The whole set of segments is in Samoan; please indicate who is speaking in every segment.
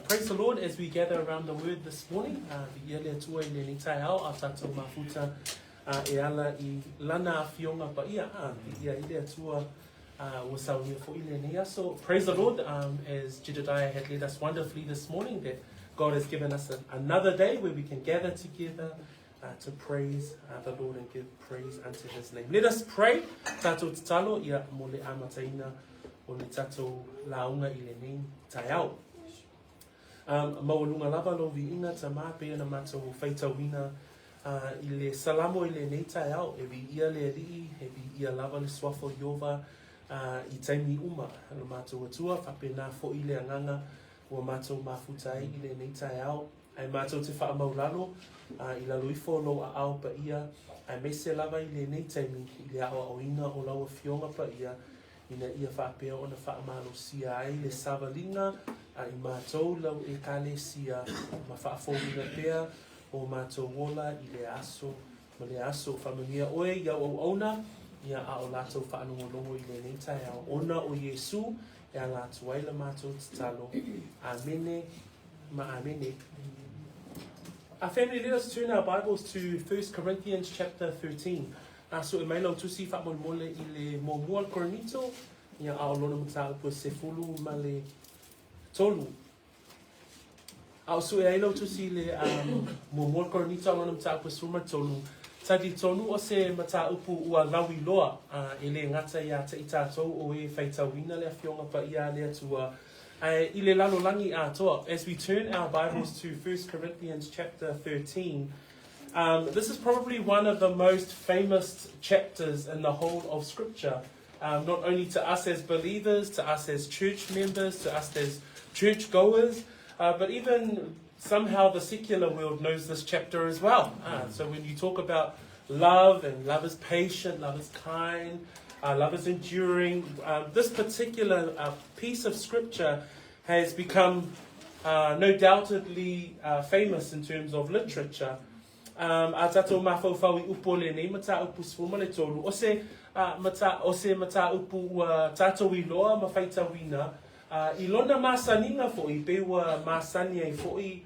Speaker 1: Praise the Lord as we gather around the word this morning. Viia le Atua i lenei taeao a tātou mafuta e ala i lana afioga paia. Viia i le Atua ua saunia foʻi lenei aso. Praise the Lord as Jedediah had led us wonderfully this morning that God has given us another day where we can gather together to praise the Lord and give praise unto his name. Let us pray. Tātou tatalo ia mo le amataina o le tātou lauga i lenei taeao. Maualuga lava lou viiga Tamā pei ona matou faitauina i le Salamo i lenei taeao, e viia le Alii, e viia lava le Suafa o Ieova i taimi uma. Lo matou Atua, faapena foi le agaga ua matou mafuta ai i lenei taeao, ae matou te faamaulalo i lalo ifo o lou aao paia, aemaise lava i lenei taimi i le aoaoina o lau Afioga paia ina ia faapea ona faamalosia ai le savaliga a i matou lau Ekalesia ma faafouina pea o matou ola i lea aso ma lea aso. Faamanuia oe i au auauna, ia, a o latou faalogologo i lenei taeao, ona o Iesu e ala atu ai la matou tatalo. Amene ma amene. Our family, let us turn our Bibles to 1 Corinthians chapter 13. A sue mai lau tusi faamolemole i le muamua o le Korinito, ia, a o lona mataupu e 13. A o sue ai lau tusi i le muamua o le Korinito a o lona mataupu e 13, talitonu o se mataupu ua lauiloa, e le gata iā te i tātou o e faitauina le Afioga Paia a le Atua, ae i le lalolagi atoa. As we turn our Bibles to 1 Corinthians chapter 13, this is probably one of the most famous chapters in the whole of Scripture. Not only to us as believers, to us as church members, to us as churchgoers, but even somehow the secular world knows this chapter as well. So when you talk about love, and love is patient, love is kind, love is enduring, this particular piece of Scripture has become no doubtedly famous in terms of literature. A tātou mafaufau i upu o lenei mataupu 13, o se, mata, o se mataupu ua tātou iloa ma faitauina, i lona masaniga foʻi, pei ua masani ai foʻi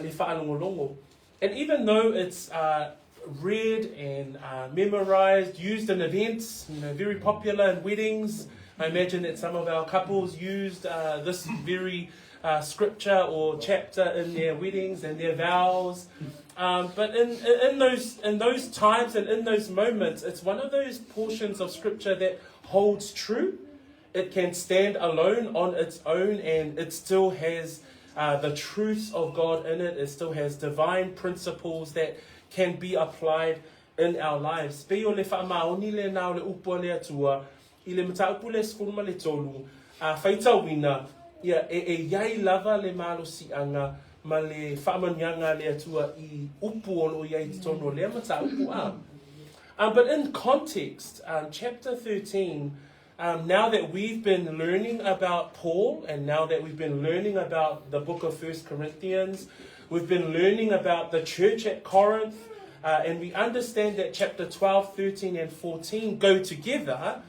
Speaker 1: le faalogologo. And even though it's read and memorized, used in events, very popular in weddings, I imagine that some of our couples used this very scripture or chapter in their weddings and their vows. But in those times and in those moments, it's one of those portions of scripture that holds true. It can stand alone on its own, and it still has the truths of God in it. It still has divine principles that can be applied in our lives. Pei o le faamaoni lena o le upu a le Atua i le mataupu le 13, a faitauina, ia, e i ai lava le malosiaga ma le faamanuiaga a le Atua i upu o lo o i ai i totonu o lea mataupu a. But in context, chapter 13, now that we've been learning about Paul, and now that we've been learning about the book of 1 Corinthians, we've been learning about the church at Corinth, and we understand that chapter 12, 13, and 14 go together.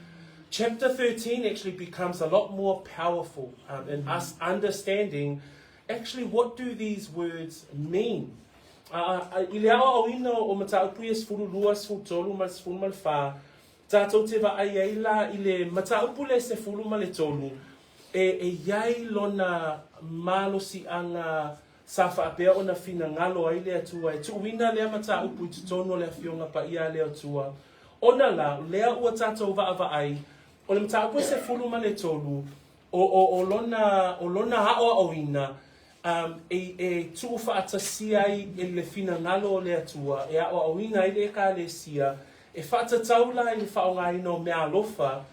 Speaker 1: Chapter 13 actually becomes a lot more powerful in us understanding actually what do these words mean. I le aoaoina o mataupu ia 12, 13 ma le 14, tātou te vaai ai la i le mataupu le 13, e i ai lona malosiaga sa faapea ona finagalo ai le Atua e tuuina lea mataupu i totonu o le Afioga Paia a le Atua, ona la, lea ua tātou vaavaai, o le mataupu e 13, o lona aoaoina, e tuufaatasia ai e le finagalo o le Atua, e aoaoina ai le Ekalesia, e faatatau la i le faaaogaina o meaalofa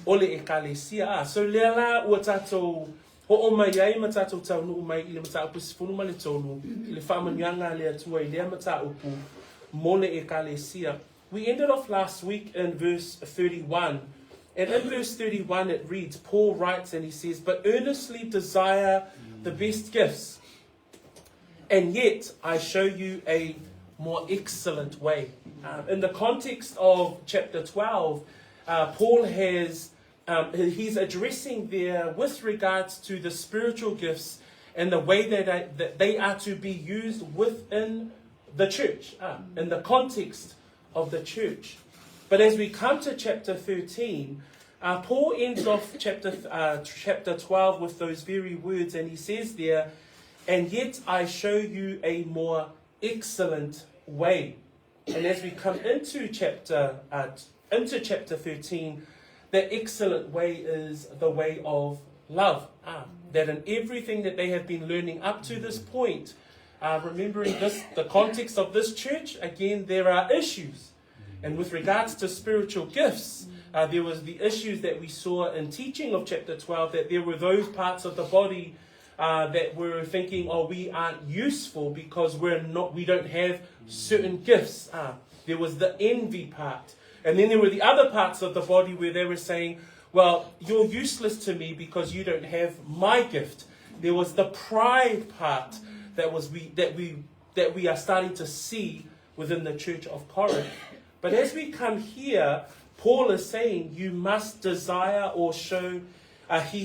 Speaker 1: o le Ekalesia. A, so lea la ua tātou oo mai ai ma tātou taunuu mai i le mataupu 13, i le faamanuiaga a le Atua i lea mataupu mo le Ekalesia. We ended off last week in verse 31. And in verse 31 it reads, Paul writes and he says, But earnestly desire the best gifts, and yet I show you a more excellent way. In the context of chapter 12, Paul has, he's addressing there with regards to the spiritual gifts and the way that, I, that they are to be used within the church, in the context of the church. But as we come to chapter 13, Paul ends off chapter, chapter 12 with those very words, and he says there, And yet I show you a more excellent way. And as we come into chapter, into chapter 13, the excellent way is the way of love. That in everything that they have been learning up to this point, remembering this, the context of this church, again, there are issues. And with regards to spiritual gifts, there was the issues that we saw in teaching of chapter 12, that there were those parts of the body that were thinking, oh, we aren't useful because we're not, we don't have certain gifts. There was the envy part. And then there were the other parts of the body where they were saying, well, you're useless to me because you don't have my gift. There was the pride part that was we that we that we are starting to see within the church of Corinth. But as we come here, Paul is saying you must desire or show he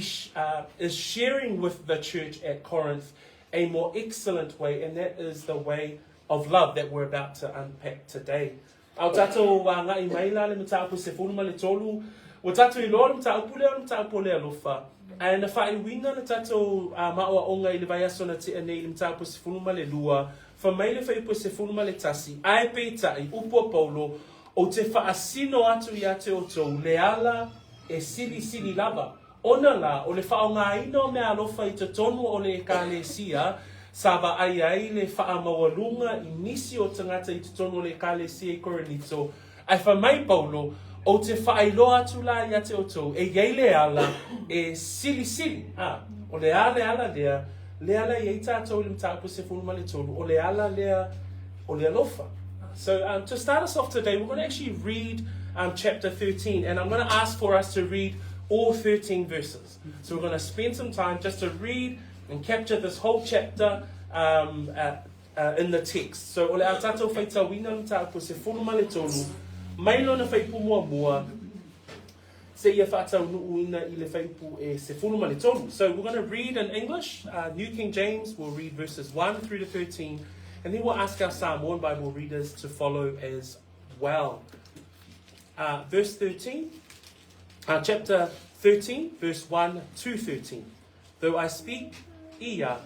Speaker 1: is sharing with the church at Corinth a more excellent way, and that is the way of love that we're about to unpack today. A o tātou agai mai la le mataupu 13, ua tātou iloa le mataupu lea o le mataupu o le alofa. Ae na faaiuina le tātou maoaoga i le vaiaso na tea nei i le mataupu 12, fai mai le fuaiupu 11, ae peitai, upu a Paulo, ou te faasino atu ia te outou le ala e silisili lava. Ona lā, o le faaaogaina o meaalofa i totonu o le Ekalesia, sa vaai ai le faamaualuga i nisi o tagata i totonu o le Ekalesia i Korinito, ae fai mai Paulo, Ou te faailoa atu la ia te outou, e i ai le ala e silisili, ā, o le a le ala lea, le ala e i ai tātou i le mataupu 13, o le ala lea o le alofa. So to start us off today, we're going to actually read chapter 13, and I'm going to ask for us to read all 13 verses. So we're going to spend some time just to read and capture this whole chapter in the text. So o le a tātou faitauina le mataupu 13, mai lona fuaiupu muamua, seia faataunuuina i le fuaiupu e 13. So we're going to read in English, New King James, we'll read verses 1 through to 13, and then we'll ask our Samoan Bible readers to follow as well. Verse 13, chapter 13, verse 1 to 13. Though I speak, ia.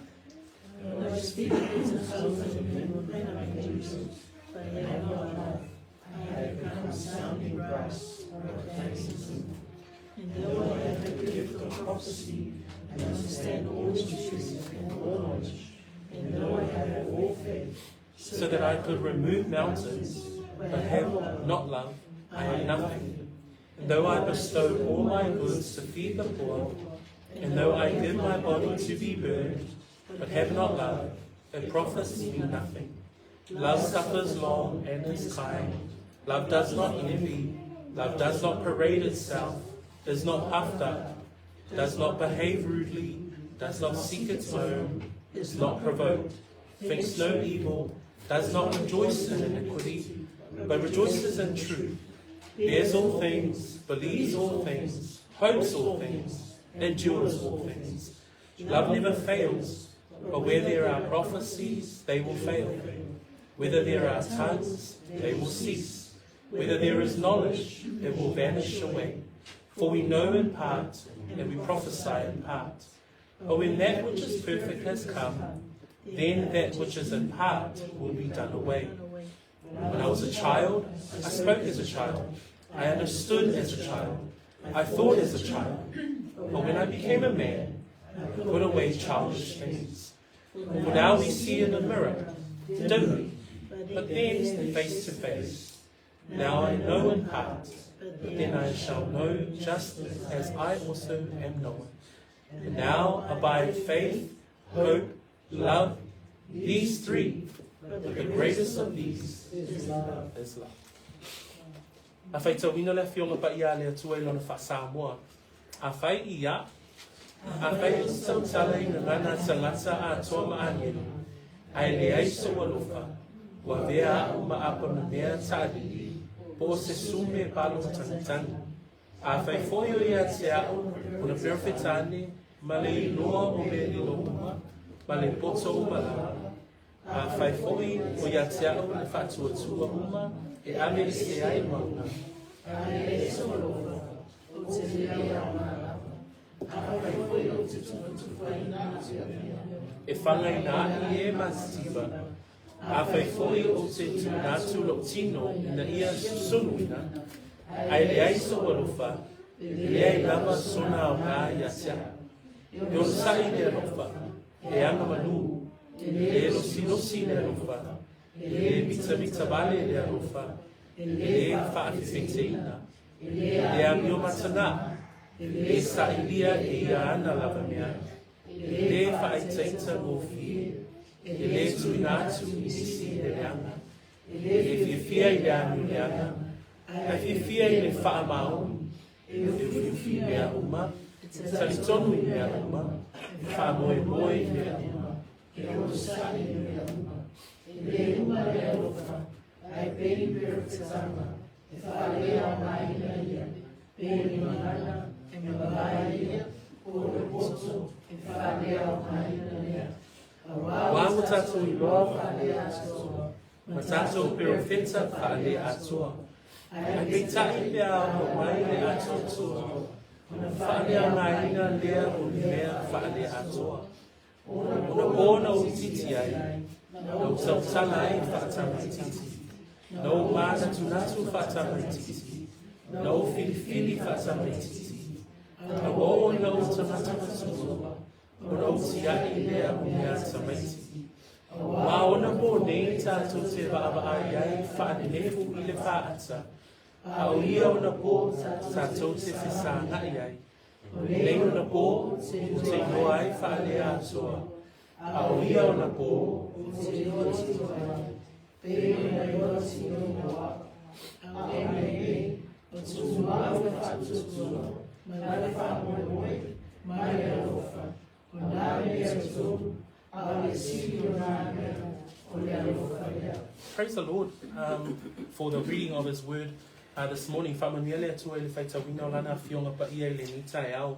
Speaker 2: Though I speak in the tongues of men and of angels, but have not love, I have become sounding brass or a clanging cymbal. And though I have the gift of prophecy and understand all mysteries and all knowledge, and though I have all faith,
Speaker 1: so that I could remove mountains, but have not love, I am nothing. And though I bestow all my goods to feed the poor, and though I give my body to be burned, but have not love, it profits me nothing. Love suffers long and is kind. Love does not envy. Love does not parade itself, is not puffed up, does not behave rudely, does not seek its own, is not provoked, thinks no evil, does not rejoice in iniquity, but rejoices in truth, bears all things, believes all things, hopes all things, endures all things. Love never fails, but where there are prophecies, they will fail. Whether there are tongues, they will cease. Whether there is knowledge, it will vanish away. For we know in part, and we prophesy in part. But when that which is perfect has come, then that which is in part will be done away. When I was a child, I spoke as a child. I understood as a child. I thought as a child. But when I became a man, I put away childish things. For now we see in a mirror, dimly, but then face to face. Now I know in part, but then I shall know just as I also am known. And now abide faith, hope, love, these three. But the greatest of these
Speaker 2: is love.
Speaker 1: Is love. A faitauina le Afioga Paia a le Atua i lona faa-Samoa. Afai ia, afai ou te tautala i gagana tagata atoa ma agelu, ae leai sou alofa, ua avea a'u ma apa memea taalili, po o se sume palo tagitagi. Afai foi o ia te a'u, ona perofetane, ma le iloa o mea lilo uma, ma le poto uma lava. Afai foi o ia te au le faatuatua uma e aveese ai mauga.
Speaker 2: Ae sou alofa, ou te le aoga lava. Afai foi ou te tufatufaina atu ia mea.
Speaker 1: E fagaina aʻi e masitiva. Afai foi ou te tuuina atu lou tino ina ia susunuina, ae leai sou alofa, e leai lava sona aoga ia te au. E onosai le alofa, e agamalu, e le losilosi le alofa, e le mitamita vale le alofa, e le faafefeteina, e le amio mataga, e le sailia e ia ana lava mea, e le faaitaita gofie, e le tuuina atu i nisi i le leaga, e le fiafia i le amio leaga, ae fiafia i le faamaoni, e ufiufi i mea uma, e talitonu i mea uma, e faamoemoe i mea uma.
Speaker 2: E onosai i mea uma. E le uma le alofa, ae pei ni perofetaga, e faaleaogaina ia, pei o ni gagana, e mavae ia, po o le poto, e faaleaogaina lea.
Speaker 1: Auā ua tatou iloa faale-Atoa, ma tatou perofeta faale-Atoa. Ae peitai pe a oo mai le atoatoa, ona faaleaogaina lea o ni mea faale-Atoa. Ona po na ou itiiti ai, na ou tautala ai faatamaitiiti, na ou manatunatu faatamaitiiti, na ou filifili faatamaitiiti, a ua oo ina ou tagata matua, ona ou tiai lea o mea tamaiti. Auā o ona pō nei tatou te vaavaai ai faanenefu i le faata, a o ia ona pō tatou te fesagaʻi ai. O nei ona pō ou te iloa ai faale-Atoa, a o ia ona pō
Speaker 2: ou te iloa tino ai, pei ona iloa tinoina o au. A o nei, o tumau le faatuatua, ma le faamoemoe, ma le alofa, o nā mea e tolu, a o le sili o nā mea, o le alofa lea.
Speaker 1: Praise the Lord for the reading of His Word this morning. Faamanuia le Atua i le faitauina o Lana Afioga Paia i lenei taeao.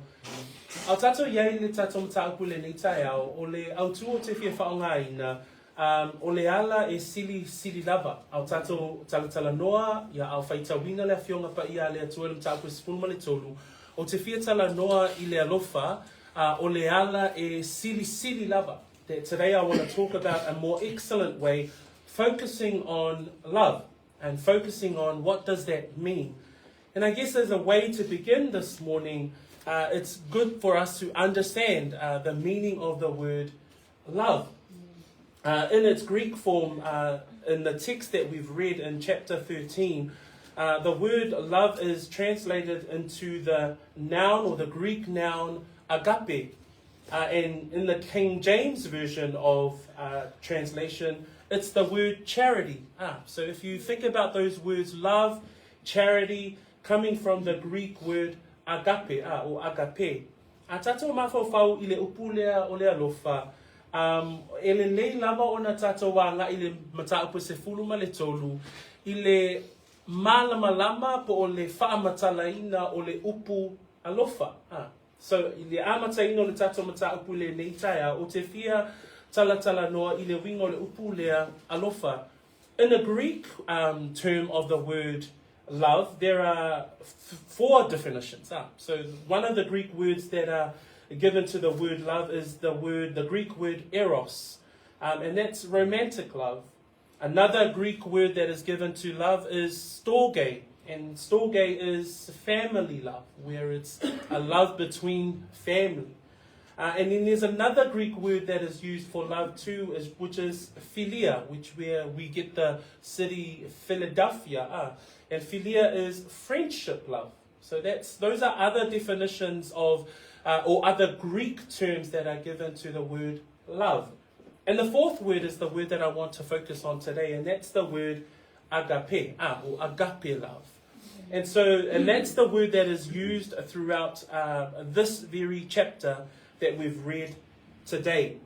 Speaker 1: A o tatou i ai i le tatou mataupu i lenei taeao, o le autū o te fia faaaogaina, o le ala e silisili lava. A o tatou talatalanoa, ia, a o faitauina le Afioga Paia a le Atua i le mataupu e 13, ou te fia talanoa i le alofa, o le ala e silisili lava. That today I want to talk about a more excellent way, focusing on love and focusing on what does that mean. And I guess as a way to begin this morning, it's good for us to understand the meaning of the word love. In its Greek form, in the text that we've read in chapter 13, the word love is translated into the noun or the Greek noun agape. And in the King James Version of translation, it's the word charity. So if you think about those words, love, charity, coming from the Greek word agape, or agape. A tatou mafaufau i le upu lea o le alofa, e lelei lava ona tatou agaʻi i le mataupu e 13 i le malamalama po o le faamatalaina o le upu alofa. So, i le amataina o le tatou mataupu i lenei taeao, ou te fia talatalanoa i le uiga o le upu lea alofa. In the Greek term of the word love, there are four definitions. So one of the Greek words that are given to the word love is the Greek word eros, and that's romantic love. Another Greek word that is given to love is storge, and storge is family love, where it's a love between family. And then there's another Greek word that is used for love too, which is philia, which where we get the city Philadelphia. And philia is friendship love. So those are other definitions of, or other Greek terms that are given to the word love. And the fourth word is the word that I want to focus on today, and that's the word agape, or agape love. And that's the word that is used throughout this very chapter that we've read today.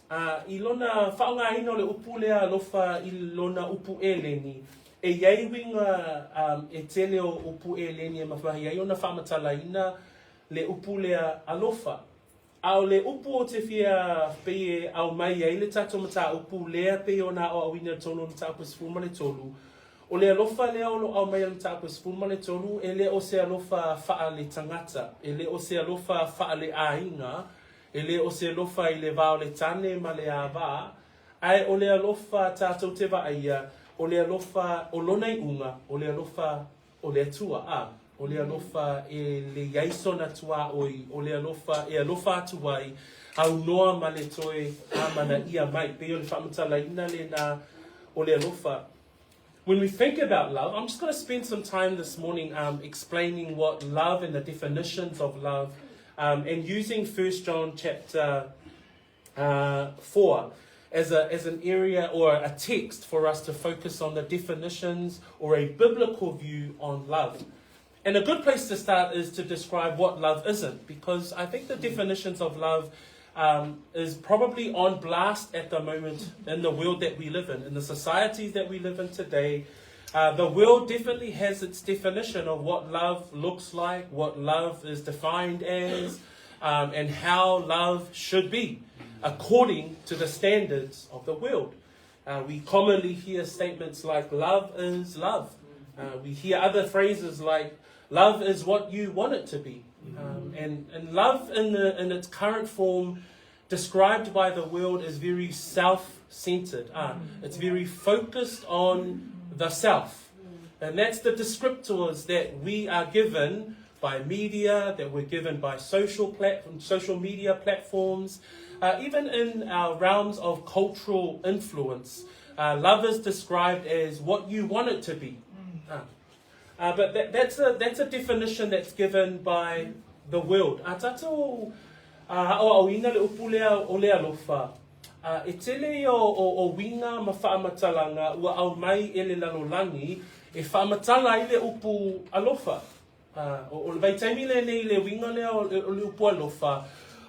Speaker 1: I lona faaaogaina o le upu lea alofa i lona upu Eleni, e iai uiga e tele o upu Eleni e mafai ai ona faamatalaina le upu lea alofa. A o le upu ou te fia pei e aumai ai le tatou mataupu lea pei ona aoaoina i totonu o le mataupu e 13, o le alofa lea o lo o aumai e le mataupu e 13, e le o se alofa faale-tagata, e le o se alofa faale-aiga, e le o se alofa i le va o le tane ma le ava, ae o le alofa tatou te vaaia, o le alofa o lona iuga, o le alofa o le Atua, a, o le alofa e leai sona tuaoi, o le alofa e alofa atu ai, aunoa ma le toe amanaia mai. Pei o le faamatalaina lena o le alofa. When we think about love, I'm just going to spend some time this morning explaining what love and the definitions of love and using 1 John chapter 4 as, a, as an area or a text for us to focus on the definitions or a biblical view on love. And a good place to start is to describe what love isn't, because I think the definitions of love is probably on blast at the moment in the world that we live in the societies that we live in today. The world definitely has its definition of what love looks like, what love is defined as, and how love should be according to the standards of the world. We commonly hear statements like, love is love. We hear other phrases like, love is what you want it to be. And love in its current form described by the world is very self-centered. It's very focused on the self. And that's the descriptors that we are given by media, that we're given by social media platforms, even in our realms of cultural influence. Love is described as what you want it to be. But that's a definition that's given by the world. A tatou aoaoina le upu lea o le alofa, e tele ia o uiga ma faamatalaga ua aumai e le lalolagi e faamatala ai le upu alofa. O le vaitaimi lenei le uiga lea o le upu alofa,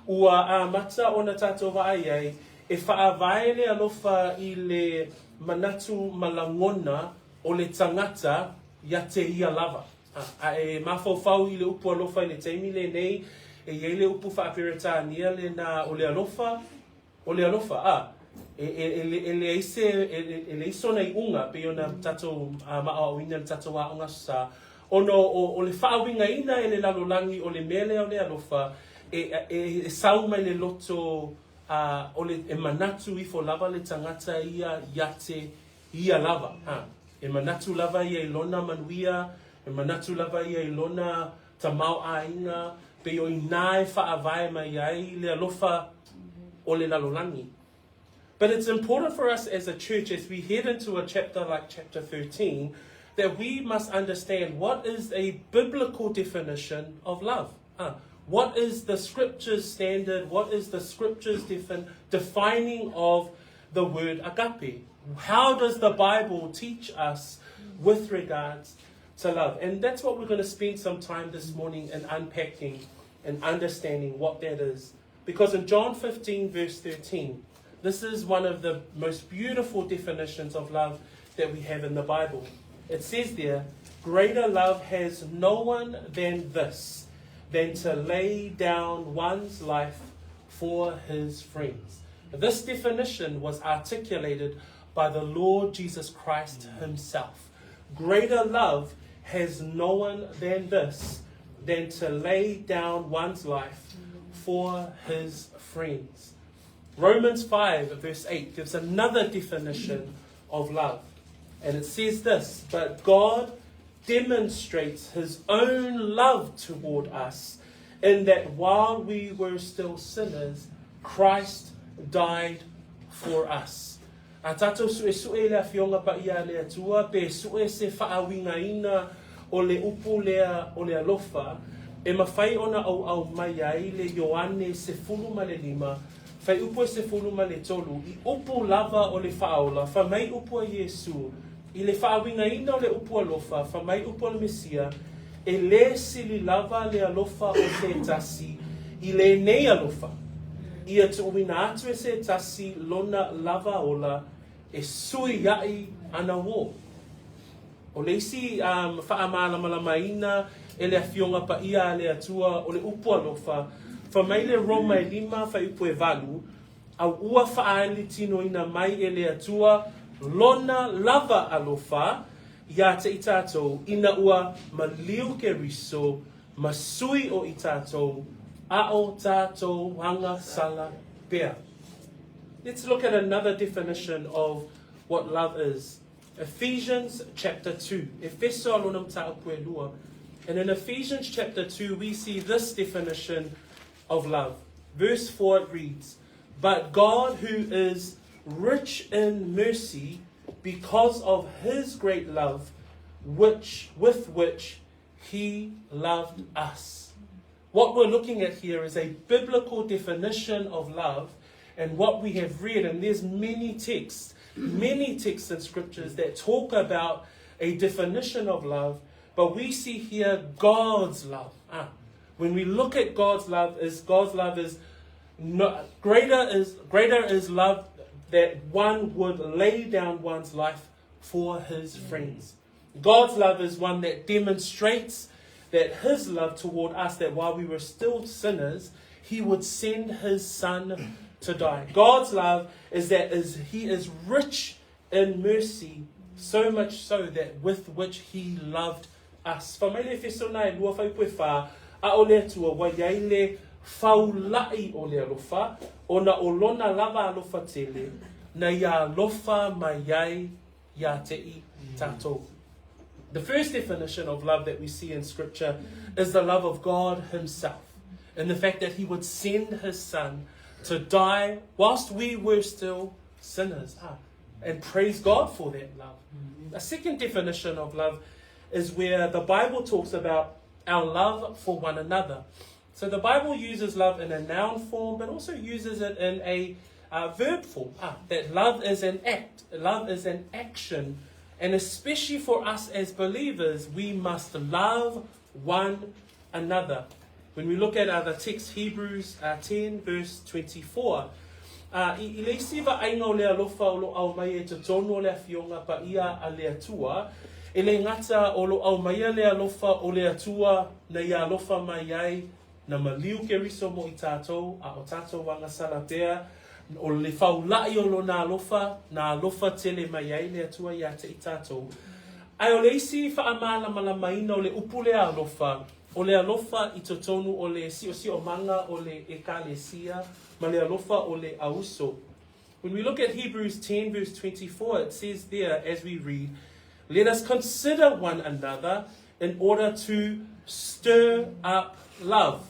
Speaker 1: ua amata ona tatou vaai ai e faavae le alofa i le manatu ma lagona o le tagata ia te ia lava. A e mafaufau i le upu alofa i le taimi lenei, e i ai le upu faa-Peretania lena o le alofa, o le alofa, a, e leai se, e leai sona iuga, pei ona tatou maoaoina i le tatou aoga Aso Sa, ona o le faauigaina e le lalolagi o le mea lea o le alofa, e sau mai le loto o le, e manatu ifo lava le tagata ia ia te ia lava. E manatu lava ia i lona manuia, e manatu lava ia i lona tamaoaiga, pei o i ina e faavae mai ai le alofa o le lalolagi. But it's important for us as a church, as we head into a chapter like chapter 13, that we must understand what is a biblical definition of love. What is the scripture's standard? What is the scripture's defining of the word agape? How does the Bible teach us with regards to love? And that's what we're going to spend some time this morning in unpacking and understanding what that is. Because in John 15 verse 13, this is one of the most beautiful definitions of love that we have in the Bible. It says there, greater love has no one than this, than to lay down one's life for his friends. This definition was articulated by the Lord Jesus Christ himself. Greater love has no one than this, than to lay down one's life for his friends. Romans 5 verse 8 gives another definition of love. And it says this, but God demonstrates his own love toward us in that while we were still sinners, Christ died for us. A tatou suesue i le Afioga Paia a le Atua, pe sue se faauigaina o le upu lea o le alofa, e mafai ona auau mai ai le Ioane 15, fuaiupu e 13, i upu lava o le Faaola, fai mai upu a Iesu, i le faauigaina o le upu alofa, fai mai upu a le Mesia, e lē sili lava le alofa o se tasi i lenei alofa, ia tuuina atu e se tasi lona lava ola e sui ai ana uō. O le isi faamalamalamaina e le Afioga Paia a le Atua o le upu alofa, Fai mai le Roma e lima fuaiupu e valu, A ua faaalitinoina mai e le Atua Lona lava alofa iā te i tātou ina ua maliu Keriso ma sui o i tātou, a o tātou aga sala pea. Let's look at another definition of what love is. Ephesians chapter 2. Efeso a lona mataupu e lua. And in Ephesians chapter 2, we see this definition of love. Verse 4 it reads, But God who is rich in mercy, because of his great love, which with which he loved us. What we're looking at here is a biblical definition of love and what we have read, and there's many texts, many texts in scriptures that talk about a definition of love, but we see here God's love. Ah, when we look at God's love, is God's love is no, greater is greater is love that one would lay down one's life for his friends. God's love is one that demonstrates that his love toward us, that while we were still sinners, he would send his son to die. God's love is that is he is rich in mercy, so much so that with which he loved us. Fai mai le Efeso na e lua fuaiupu e fā, a o le Atua ua i ai le faula'i o le alofa, ona o lona lava alofa tele, na ia alofa mai ai iā te i tātou. The first definition of love that we see in Scripture is the love of God Himself, and the fact that He would send His Son to die whilst we were still sinners. Ah, and praise God for that love. A second definition of love is where the Bible talks about our love for one another. So the Bible uses love in a noun form, but also uses it in a verb form. Ah, that love is an act, love is an action. And especially for us as believers, we must love one another. When we look at uh, the text, Hebrews uh, 10, verse 24, uh, i, i le isi vaaiga o le alofa o lo au mai e totonu o le afioga paia a le Atua, e le gata o lo au mai le alofa o le Atua na ia alofa mai ai na maliu Keriso mo i tātou, a o tātou agasala pea, o le faula'i o lona alofa, na alofa tele mai ai le Atua iā te i tātou. Ae o le isi faamalamalamaina o le upu lea alofa, o le alofa i totonu o le siosiomaga o le Ekalesia ma le alofa o le auso. When we look at Hebrews 10 verse 24, it says there as we read, Let us consider one another in order to stir up love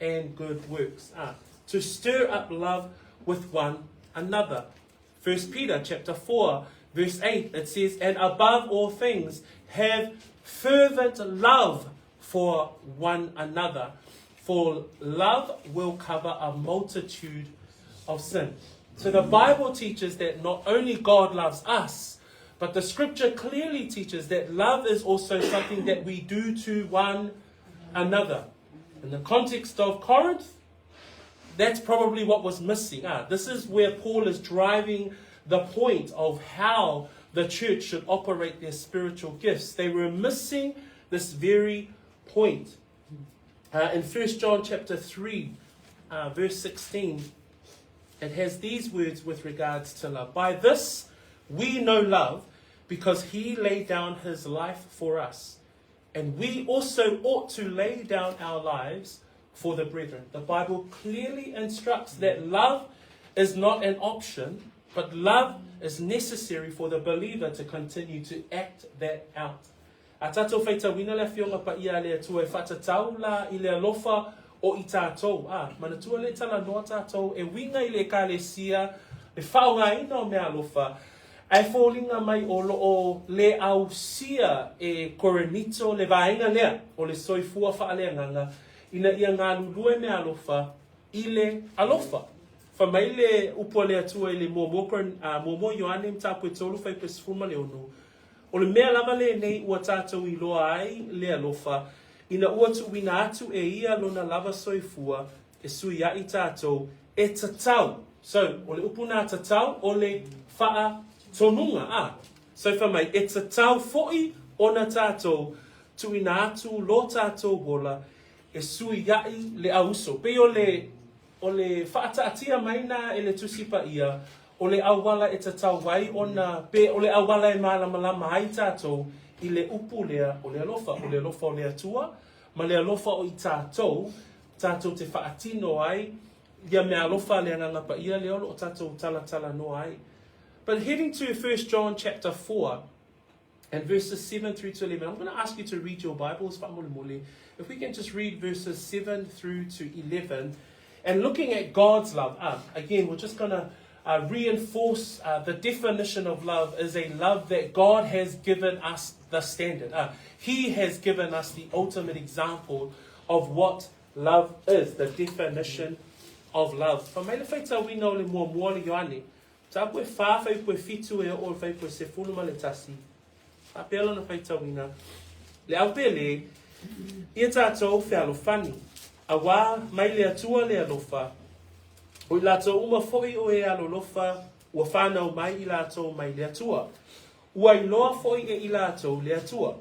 Speaker 1: and good works. Ah, to stir up love with one another. 1 Peter chapter 4 verse 8 it says and above all things have fervent love for one another for love will cover a multitude of sin. So the Bible teaches that not only God loves us, but the scripture clearly teaches that love is also something that we do to one another. In the context of Corinth, that's probably what was missing. Ah, this is where Paul is driving the point of how the church should operate their spiritual gifts. They were missing this very point. Uh, in 1 John chapter 3, uh, verse 16, it has these words with regards to love. By this we know love, because he laid down his life for us. And we also ought to lay down our lives for the brethren. The Bible clearly instructs that love is not an option, but love is necessary for the believer to continue to act that out. A tātou faitauina le Afioga Paia a le Atua e faatatau la i le alofa o i tātou, ā, manatua le talanoa tātou e uiga i le Ekalesia, le faaaogaina o meaalofa, ae foliga mai o lo o le ausia e Korinito le vaega lea o le soifua faaleagaga ina ia galulue meaalofa i le alofa. Fai mai le upu a le Atua i le muamua, ā, muamua Ioane mataupu e tolu fuaiupu e 16, O le mea lava lenei ua tātou iloa ai le alofa, ina ua tuuina atu e ia lona lava soifua e suiaʻi tātou, e tatau. So, o le upu nā tatau, o le faatonuga, ā. So, fai mai, e tatau foʻi ona tātou tuuina atu lo tātou ola. e suiaʻi le auso. Pei o le, o le faataatia mai na e le Tusi Paia, o le auala e tatau ai ona, pe o le auala e malamalama ai tatou i le upu lea o le alofa. O le alofa o le Atua ma le alofa o i tatou, tatou te faatino ai ia meaalofa a le Agaga Paia lea o lo o tatou talatalanoa ai. But heading to 1 John chapter 4 and verses 7 through to 11, I'm going to ask you to read your Bibles, fa'amolemole. If we can just read verses 7 through to 11, and looking at God's love. Again, we're just going to reinforce the definition of love is a love that God has given us the standard. He has given us the ultimate example of what love is, the definition of love. Fa mai le faitauina o le muamua le Ioane, Mataupu e whā fuaiupu e fitu e oo i le fuaiupu e 11. Faapea lona faitauina, Le au pele, ia tatou fealofani, auā mai le Atua le alofa, o i latou uma foi o e alolofa ua whanau mai i latou mai le Atua. Ua iloa foi e i latou le Atua.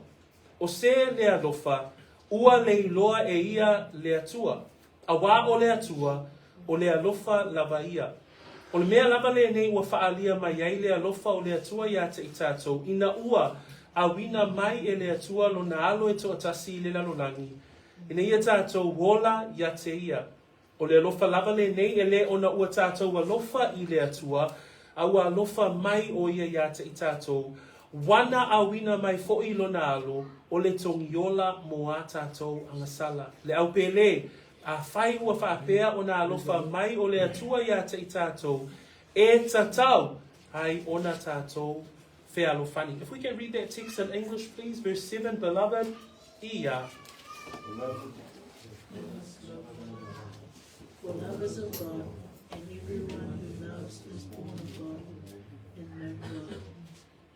Speaker 1: O se le alofa, ua le iloa e ia le Atua. Auā o le Atua, o le alofa lava ia. O le mea lava lenei ua faaalia mai ai le alofa o le Atua iā te i tatou, ina ua auina mai e le Atua lona Alo e toatasi i le lalolagi, ina ia tatou ola iā te ia. O le alofa lava lenei e le ona ua tatou alofa i le Atua, a ua alofa mai ʻo ia iā te i tatou, ua na auina mai foʻi lona Alo, o le togiola mo a tatou agasala. Le au pele, afai ua faapea ona alofa mai o le Atua iā te i tatou, e tatau ai ona tatou fealofani. If we can read that text in English, please. Verse 7, beloved, ia.
Speaker 2: Beloved, let us love one another. For love is of God, and everyone who loves is born of God and knows God.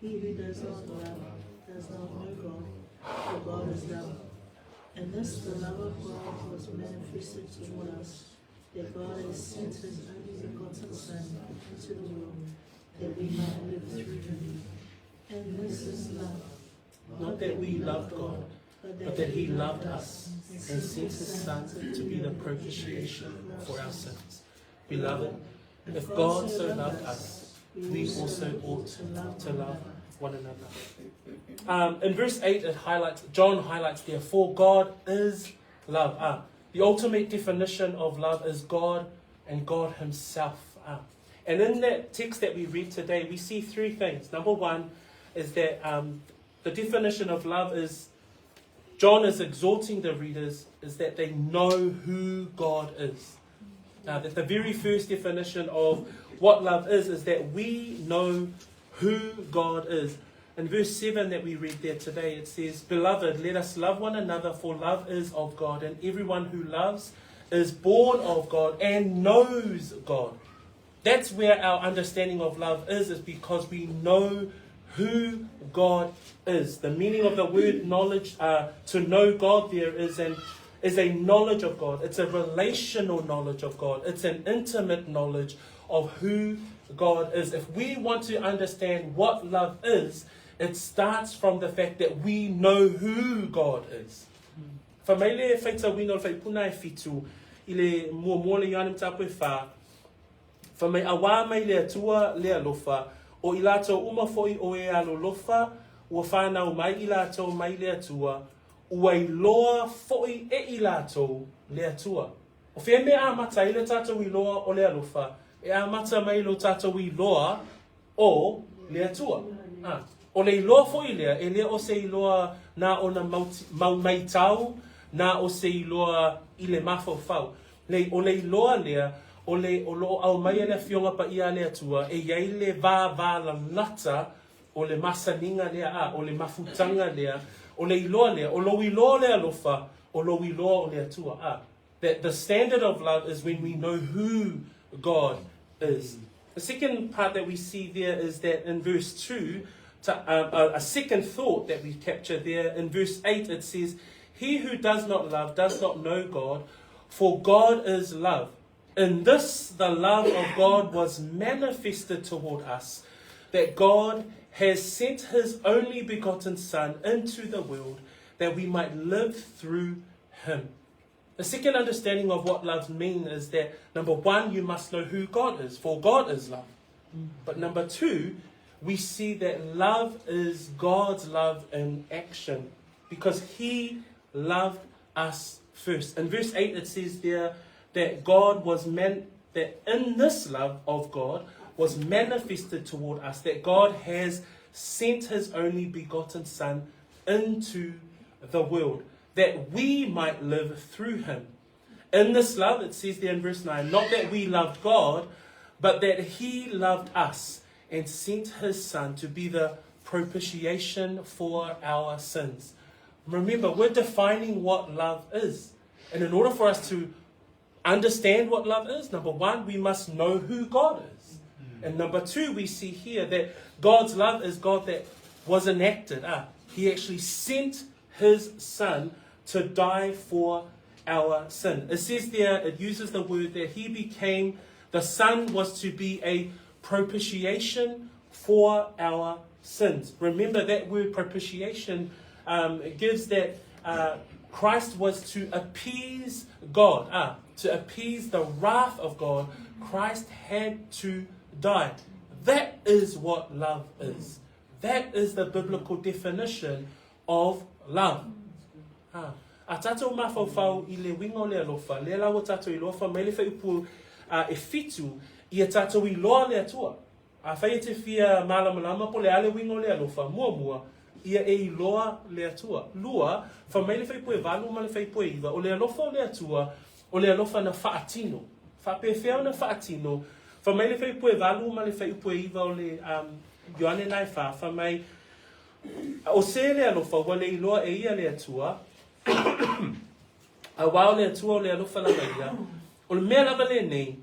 Speaker 2: He who does not love does not know God, for God is love. And this, the love of God, was manifested toward us, that God has sent his only begotten Son into the world, that we might live through him. And this is love.
Speaker 1: Not that we loved God, but that he loved us and sent his Son to be the propitiation for our sins. Beloved, if God so loved us, we also ought to love one another. In verse 8, it highlights, John highlights there, for God is love. The ultimate definition of love is God and God himself. And in that text that we read today, we see three things. Number one is that the definition of love is, John is exhorting the readers, is that they know who God is. Now, that the very first definition of what love is that we know who God is. In verse 7 that we read there today, it says, Beloved, let us love one another, for love is of God, and everyone who loves is born of God and knows God. That's where our understanding of love is because we know who God is. The meaning of the word knowledge, to know God there is a knowledge of God. It's a relational knowledge of God. It's an intimate knowledge of who God is. If we want to understand what love is, it starts from the fact that we know who God is. Fa mai le faitauina o le fuaiupu e fitu i le muamua le Ioane mataupu e whā, Fa mai auā mai le Atua le alofa, o i latou uma foʻi o e alolofa, ua whanau mai i latou mai le Atua, ua iloa foʻi e i latou le Atua. O fea mea amata ai le tatou iloa o le alofa, e amata mai lo tatou iloa o le Atua. Ah, o le iloa foʻi lea, e le o se iloa na ona mau maitau, na o se iloa i le mafaufau. Nei, o le iloa lea, o le o loo aumaia le Afioga Paia a le Atua, e iai le vāvālalata o le masaniga lea, a, o le mafutaga lea, o le iloa lea, o lou iloa o le alofa, o lou iloa o le Atua. A, that the standard of love is when we know who God is. The second part that we see there is that in verse 2, a second thought that we capture there, in verse 8 it says, He who does not love does not know God, for God is love. In this the love of God was manifested toward us, that God has sent his only begotten Son into the world, that we might live through him. The second understanding of what love means is that number one, you must know who God is, for God is love. But number two, we see that love is God's love in action because He loved us first. In verse 8, it says there that God was meant, that in this love of God was manifested toward us, that God has sent His only begotten Son into the world, that we might live through Him. In this love, it says there in verse 9, not that we loved God, but that He loved us and sent His Son to be the propitiation for our sins. Remember, we're defining what love is. And in order for us to understand what love is, number one, we must know who God is. And number two, we see here that God's love is God that was enacted. Ah, he actually sent his son to die for our sin. It says there, it uses the word that he became, the son was to be a propitiation for our sins. Remember that word propitiation um, gives that uh, Christ was to appease God, ah, to appease the wrath of God. Christ had to die. That is what love is. That is the biblical definition of love. Ha. A tātou mafaufau i le winga o le alofa, lea la ua tātou iloa fa mai le whaiupu uh, e fitu, ia tātou iloa le Atua. Afai e te fia mālamalama po le a le uiga o le alofa, muamua, ia e iloa le Atua. Lua, fai mai le faipue valu ma le faipue iva, o le alofa o le Atua, o le alofa na faatino. Faapefea ona faatino? Fai mai le faipue valu ma le faipue iva o le um, Ioane na e wha, fai mai, o se le alofa, ua le iloa e ia le Atua, auā o le Atua o le alofa lava ia, o le mea lava lenei,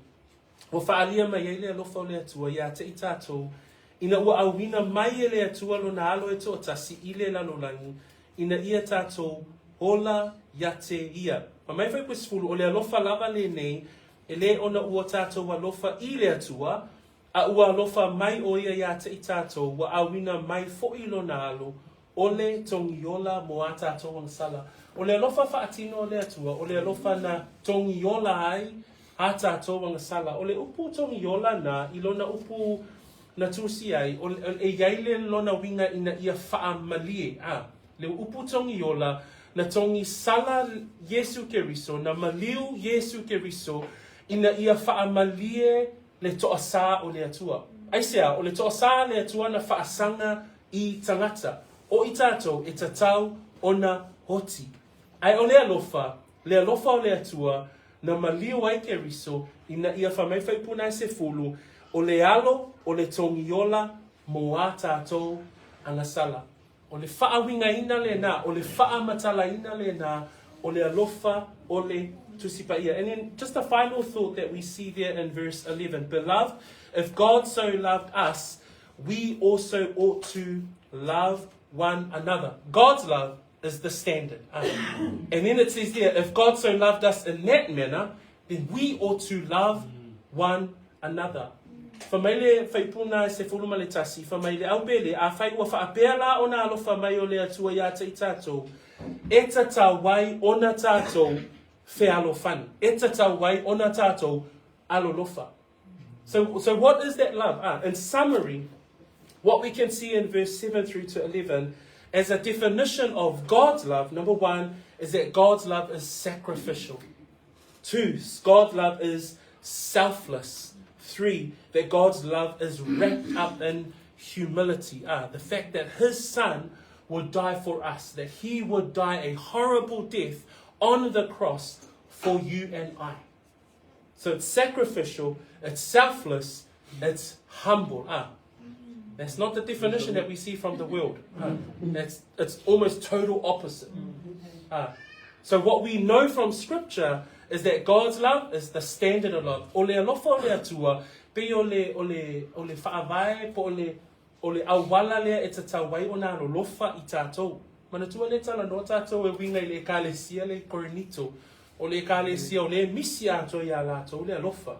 Speaker 1: Ua faaalia mai ai le alofa o le Atua iā te i tātou, ina ua auina mai e le Atua lona alo e toatasi i le lalolagi, ina ia tātou ola ia te ia. Fai mai Fuaiupu 10, o le alofa lava lenei, e lē ona ua tātou alofa i le Atua, a ua alofa mai ʻo ia iā te i tātou, ua auina mai foʻi lona alo, o le togiola mo ā tātou agasala. O le alofa faatino o le Atua, o le alofa na togiola ai ā tātou agasala. O le upu togiola na, i lona upu na tusi ai, o, e i ai le lona uiga ina ia faamalie, a, le upu togiola, na togisala Iesu Keriso, na maliu Iesu Keriso, ina ia faamalie le toasā o le Atua. Aisea, o le toasā a le Atua na faasaga i tagata, o i tātou e tatau ona oti. Ae o le alofa, le alofa o le Atua, na maliu ai Keriso ina ia fai mai faipuna e sefulu, o le alo o le togiola mō ā tātou agasala. O le faauigaina lena, o le faamatalaina lena, o le alofa o le Tusi Paia. And then just a final thought that we see there in verse 11. Beloved, if God so loved us, we also ought to love one another. God's love is the standard. And then it says there, if God so loved us in that manner, then we ought to love one another. Fa mai le faipuna e sefulu ma le tasi, fa mai le au pele, afai ua faapea la ona alofa mai o le Atua iā te i tātou, e tatau ai ona tātou fealofani, e tatau ai ona tātou alolofa. So, so what is that love? Ah, in summary, what we can see in verse 7 through to 11 as a definition of God's love, number one, is that God's love is sacrificial. Two, God's love is selfless. Three, that God's love is wrapped up in humility. Ah, the fact that his son would die for us, that he would die a horrible death on the cross for you and I. So it's sacrificial, it's selfless, it's humble. Ah, that's not the definition that we see from the world. Ah, that's, it's almost total opposite. Ah, so what we know from scripture is that God's love is the standard of love. O le alofa o le Atua, pei o le, o le, o le faavae po o le, o le auala lea e tatau ai ona alolofa i tātou. Manatua le talanoa tātou e uiga i le Ekalesia le i Korinito, o le Ekalesia o lea e misi atoa iā latou le alofa.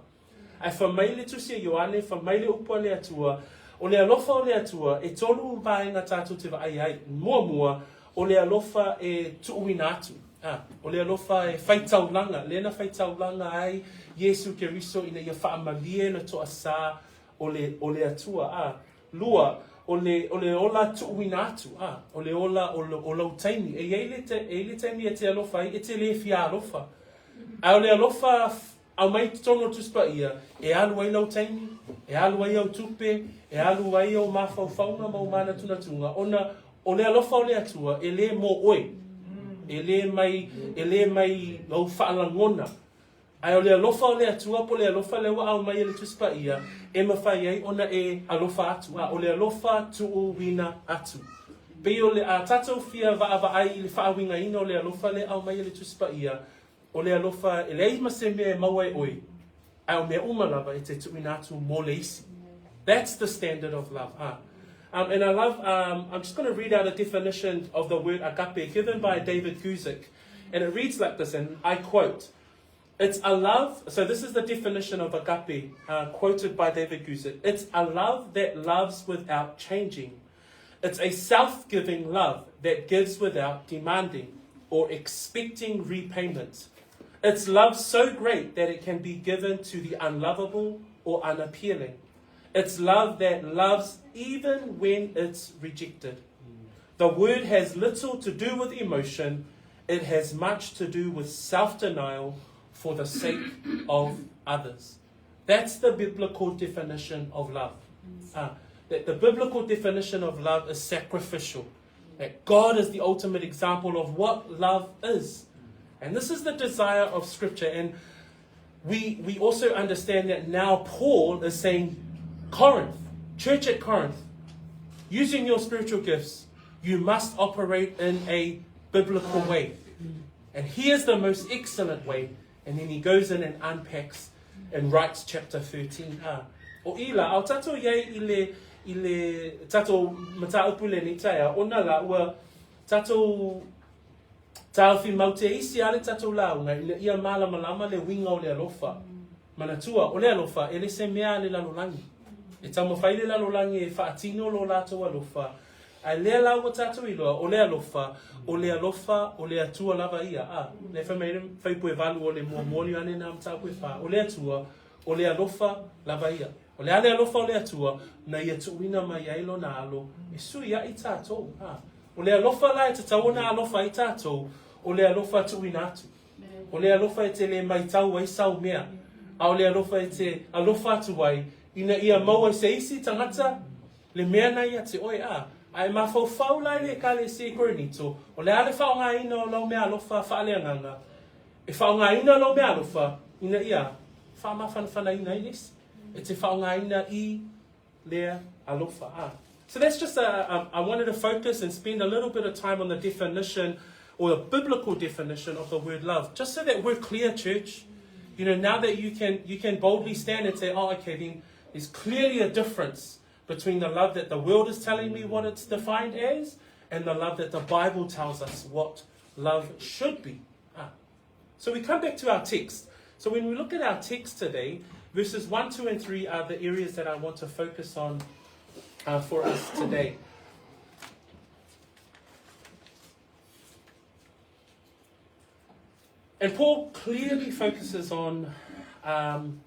Speaker 1: Ae fai mai le Tusi a Ioane, fai mai le upu a le Atua, o le alofa o le Atua, e tolu vaega tātou te vaai ai. Muamua, o le alofa e tuuina atu. A, o le alofa e faitaulaga, lea na faitaulaga ai Iesu Keriso ina ia faamalie le toasā o le, o le Atua. A, lua, o le, o le ola tuuina atu, a, o le ola o, o lou taimi. E i ai le, e i ai le taimi e te alofa ai, e te le fia alofa. Ae o le alofa aumai i totonu o le Tusi Paia, e alu ai lau taimi, e alu ai au tupe, e alu ai ou mafaufauga ma ou manatunatuga, ona o le alofa o le Atua, e le mo oe, e le mai, e le mai ou faalagona, ae o le alofa o le Atua po o le alofa lea ua aumai e le Tusi Paia, e mafai ai ona e alofa atu, a o le alofa tuuina atu. Pei o le a tatou fia vaavaai i le faauigaina o le alofa lea e aumai e le Tusi Paia, O le alofa e leai ma se mea e maua e oe, ae o mea uma lava e te tuuina atu mo le isi. That's the standard of love. Ah. And I love, I'm just going to read out a definition of the word agape given by David Guzik. And it reads like this, and I quote, It's a love, so this is the definition of agape uh, quoted by David Guzik. It's a love that loves without changing. It's a self giving love that gives without demanding or expecting repayment. It's love so great that it can be given to the unlovable or unappealing. It's love that loves even when it's rejected. The word has little to do with emotion, it has much to do with self denial for the sake of others. That's the biblical definition of love. Uh, that the biblical definition of love is sacrificial. That God is the ultimate example of what love is. And this is the desire of Scripture. And we, we also understand that now Paul is saying, Corinth, church at Corinth, using your spiritual gifts, you must operate in a biblical way. And here's the most excellent way. And then he goes in and unpacks and writes chapter 13. Ah. O ila, au tatou iai i le, i le tatou mataupu le ni taea, ona la ua tatou tāofi mau te isi a le tatou lauga ina ia mālamalama le uiga o le alofa. Manatua, o le alofa, e le se mea a le lalolagi. E taumafai le lalolagi e faatino lo latou alofa, Ae lea la ua tatou iloa, o le alofa, o le alofa o le Atua lava ia. A, lea fai mai le fuaiupu e valu o le muamua o Ioane na mataupu e fa, o le Atua, o le alofa lava ia. O le a le alofa o le Atua, na ia tuuina mai ai lona alo e suiaʻi tatou. A, o le alofa la e tatau ona alofa ai tatou, o le alofa tuuina atu. O le alofa e te le maitau ai sau mea, a o le alofa e te alofa atu ai, ina ia maua i se isi tagata Le mea na ia te oe, a, a e mafaufau la i le Ekalesia i Korinito, o le a le faaaogaina o lau meaalofa faaleagaga, e faaaogaina lou meaalofa ina ia faamafanafanaina ai le isi, e te faaaogaina i lea alofa. A. So that's just a, a, I wanted to focus and spend a little bit of time on the definition or the biblical definition of the word love, just so that we're clear, church. You know, now that you can you can boldly stand and say, oh, okay, then there's clearly a difference between the love that the world is telling me what it's defined as and the love that the Bible tells us what love should be. Ah. So we come back to our text. So when we look at our text today, verses 1, 2, and 3 are the areas that I want to focus on uh, for us today. And Paul clearly focuses on um,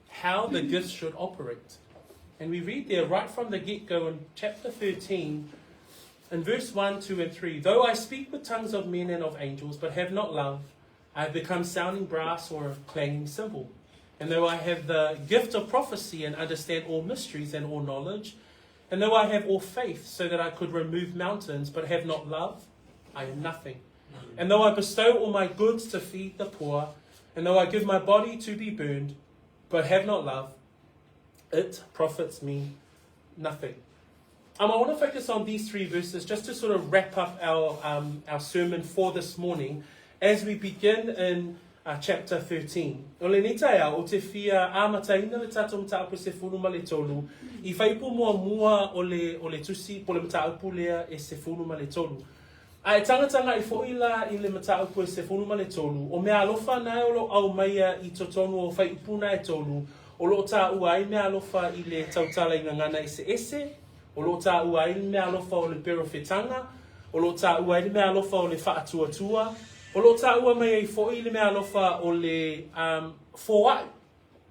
Speaker 1: how the gifts should operate. And we read there right from the get go in chapter 13, in verse 1, 2, and 3 Though I speak with tongues of men and of angels, but have not love, I have become sounding brass or a clanging cymbal. And though I have the gift of prophecy and understand all mysteries and all knowledge, and though I have all faith so that I could remove mountains, but have not love, I am nothing. And though I bestow all my goods to feed the poor, and though I give my body to be burned, but have not love, it profits me nothing. Um, I want to focus on these three verses just to sort of wrap up our, um, our sermon for this morning as we begin in uh, chapter 13. O le nei taeao, o te fia āmataina le tātou mataupu se fulu ma le tolu, i whaipu mua mua o le, o le tusi, po le mataupu lea e se fulu ma le tolu. A e tangatanga i foʻi la i le mataupu e 13, o meaalofa nae o lo aumaia i totonu o fuaiupu na e tolu, o loo taua ai meaalofa i le tautala i gagana eseese, o loo taua ai le meaalofa o le perofetaga, O lo o taua ai le meaalofa o le faatuatua. O lo o taua mai ai foi le meaalofa o le um, foai.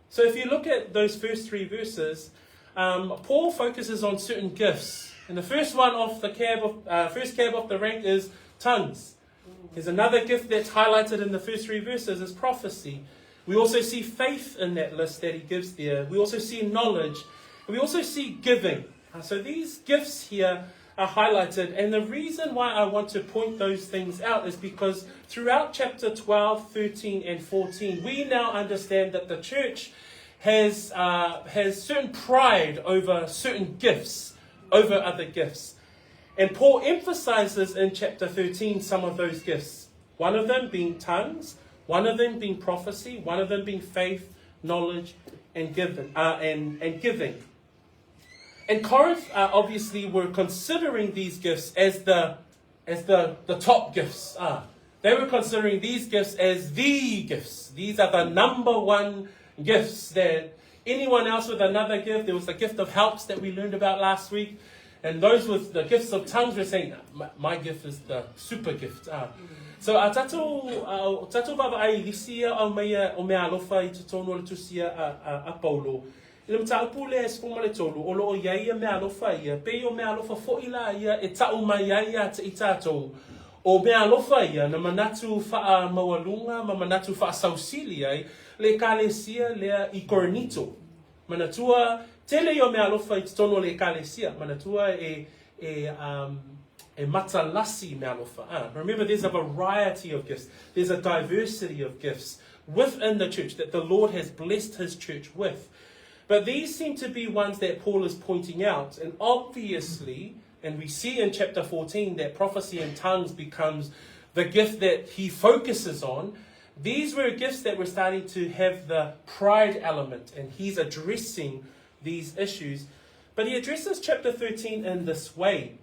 Speaker 1: So if you look at those first three verses, um, Paul focuses on certain gifts. And the first one off the cab of, uh, first cab off the rank is tongues. There's another gift that's highlighted in the first three verses is prophecy. We also see faith in that list that he gives there. We also see knowledge. We also see giving. Uh, so these gifts here are highlighted. And the reason why I want to point those things out is because throughout chapter 12, 13, and 14, we now understand that the church has, uh, has certain pride over certain gifts, over other gifts. And Paul emphasizes in chapter 13 some of those gifts. One of them being tongues, one of them being prophecy, one of them being faith, knowledge, and, given, uh, and, and giving. And Corinth uh, obviously were considering these gifts as the, as the, the top gifts. Uh, they were considering these gifts as the gifts. These are the number one gifts that anyone else with another gift, there was the gift of helps that we learned about last week. And those with the gifts of tongues were saying, my, my gift is the super gift. Ah. So a tatou, a, tatou vava ai lisi au meia o mea alofa i totonu o le tusia a, a, a Paulo. I le mataupu lea e 13, o lo o i ai ia mea alofa ia, pei o mea alofa foʻi la ia e taʻu mai ai iā te i tātou, o mea alofa ia na manatu faamaualuga ma manatu faasausili ai le Ekalesia lea i Korinito. Manatua, tele ia o mea alofa i totonu o le Ekalesia, manatua e, e, um, e matalasi mea alofa. Ah, remember there's a variety of gifts. There's a diversity of gifts within the church that the Lord has blessed his church with. But these seem to be ones that Paul is pointing out. And obviously, and we see in chapter 14 that prophecy in tongues becomes the gift that he focuses on. These were gifts that were starting to have the pride element, and he's addressing these issues. But he addresses chapter 13 in this way.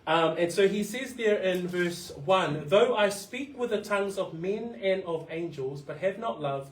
Speaker 1: Um, and so he says there in verse 1 Though I speak with the tongues of men and of angels, but have not love,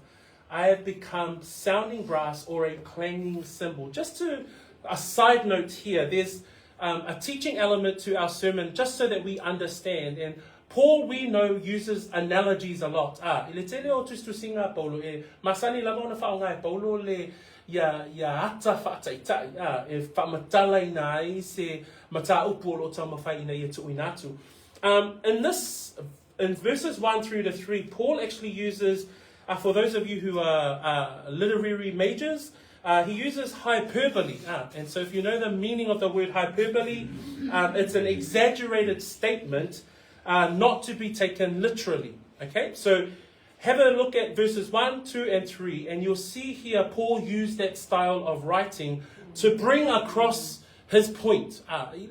Speaker 1: I have become sounding brass or a clanging cymbal. Just to a side note here, there's um, a teaching element to our sermon just so that we understand. And Paul, we know, uses analogies a lot. Ah, i le tele o tusitusiga a Paulo, e masani lava ona faaaoga e Paulo le ia, ia ata faataitai, ah, e faamatalaina ai se mataupu o lo o taumafai ina ia tuuina atu. Um, in this, in verses 1 through to 3, Paul actually uses, uh, for those of you who are uh, literary majors, uh, he uses hyperbole. Ah, and so if you know the meaning of the word hyperbole, um, it's an exaggerated statement uh, not to be taken literally. Okay, so have a look at verses 1, 2, and 3, and you'll see here Paul used that style of writing to bring across his point. Ah, i,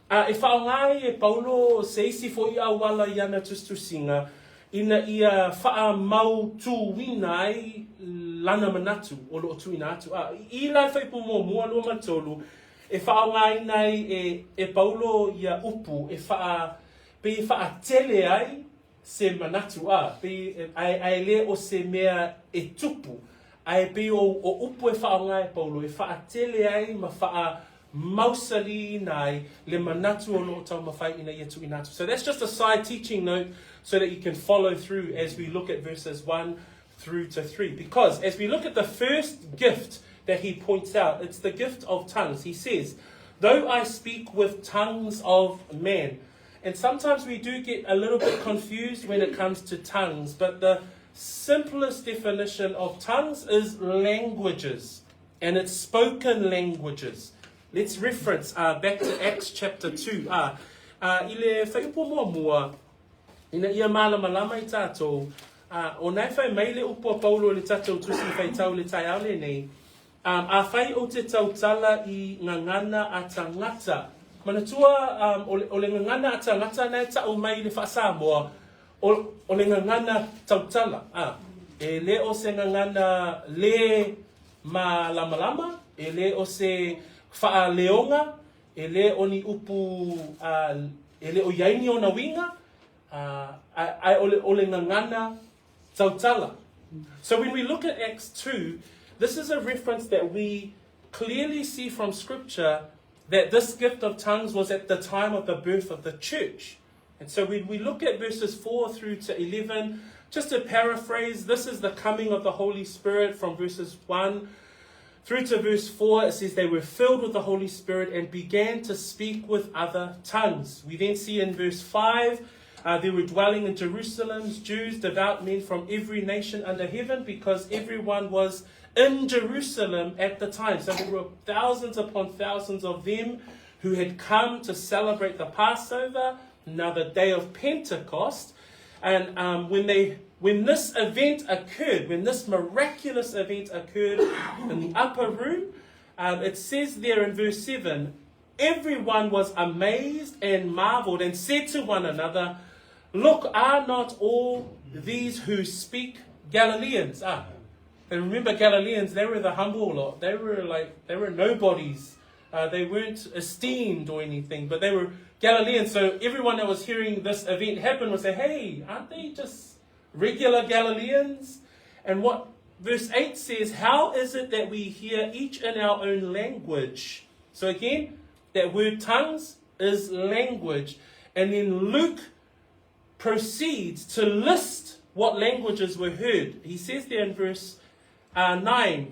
Speaker 1: A e whaonga ai e Paulo se isi foʻi auala i ana tusitusiga, ina ia faamautūina ai lana manatu o lo o tuuina atu. A i la whaipu muamua 23, e faaaogaina ai e, e Paulo ia upu e whaa, pei e whaatele ai se manatu, a, pei, ae, ae le o se mea e tupu, ae pei o, o upu e faaaoga e Paulo e whaatele ai ma whaa mausaliina ai le manatu o lo o taumafai ina ia tuuina atu. So that's just a side teaching note so that you can follow through as we look at verses 1 through to 3. Because as we look at the first gift that he points out, it's the gift of tongues. He says, Though I speak with tongues of men. And sometimes we do get a little bit confused when it comes to tongues, but the simplest definition of tongues is languages, and it's spoken languages. Let's reference uh, back to Acts chapter 2. Uh, uh, i le whaiupu muamua, ina ia malamalama i tātou, uh, o nai whai mai le upu a Paulo le tātou tusi whaitau le taiao le nei, Um, afai o te tautala i ngangana a tangata. Manatua, um, o, le, o le ngangana a tangata na e ta'u mai i le faa-Samoa, o, o le ngangana tautala. Ah, e le o se ngangana le malamalama, e le o se faaleoga, e le o ni upu, uh, e le o iai ni ona uiga, uh, ae o le, o le ngangana tautala. So when we look at Acts 2, this is a reference that we clearly see from Scripture. that this gift of tongues was at the time of the birth of the church. And so when we look at verses 4 through to 11, just to paraphrase, this is the coming of the Holy Spirit from verses 1 through to verse 4. It says they were filled with the Holy Spirit and began to speak with other tongues. We then see in verse 5, there were dwelling in Jerusalem Jews, devout men from every nation under heaven, because everyone was in Jerusalem at the time. So there were thousands upon thousands of them who had come to celebrate the Passover, now the day of Pentecost. And when this event occurred, when this miraculous event occurred in the upper room, it says there in verse 7, everyone was amazed and marveled and said to one another, Look, are not all these who speak Galileans? And remember, Galileans, they were the humble lot. They were nobodies. They weren't esteemed or anything, but they were Galileans. So everyone that was hearing this event happen would say, hey, aren't they just regular Galileans? And what verse 8 says, how is it that we hear each in our own language? So again, that word tongues is language. And then Luke proceeds to list what languages were heard. He says there in verse 9,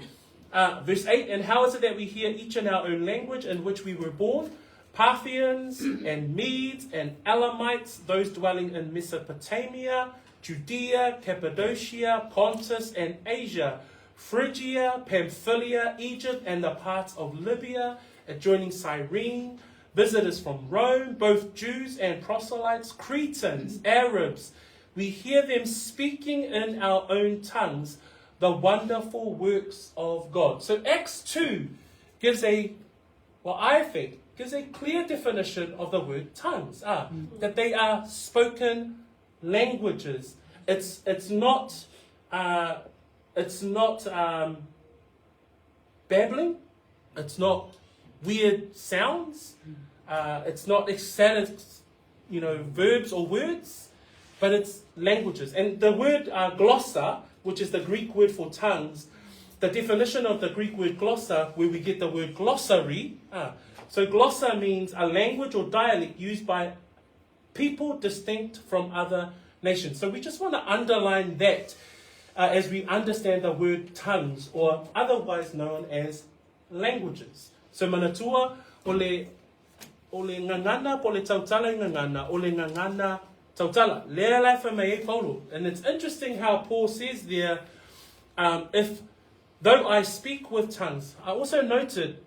Speaker 1: verse 8, and how is it that we hear each in our own language in which we were born? Parthians and Medes and Elamites, those dwelling in Mesopotamia, Judea, Cappadocia, Pontus and Asia, Phrygia, Pamphylia, Egypt, and the parts of Libya adjoining Cyrene, visitors from Rome, both Jews and proselytes, Cretans, Arabs. We hear them speaking in our own tongues the wonderful works of God. So Acts 2 gives a, well, I think, gives a clear definition of the word tongues, that they are spoken languages. It's not babbling. It's not weird sounds. It's not ecstatic, verbs or words, but it's languages. And the word glossa, which is the Greek word for tongues, the definition of the Greek word glossa, where we get the word glossary. So glossa means a language or dialect used by people distinct from other nations. So we just want to underline that as we understand the word tongues, or otherwise known as languages. So manatua, ole ngangana, po le tautala ngangana, ole ngangana tautala. Lea lai wha mai e Paulo. And it's interesting how Paul says there, if though I speak with tongues. I also noted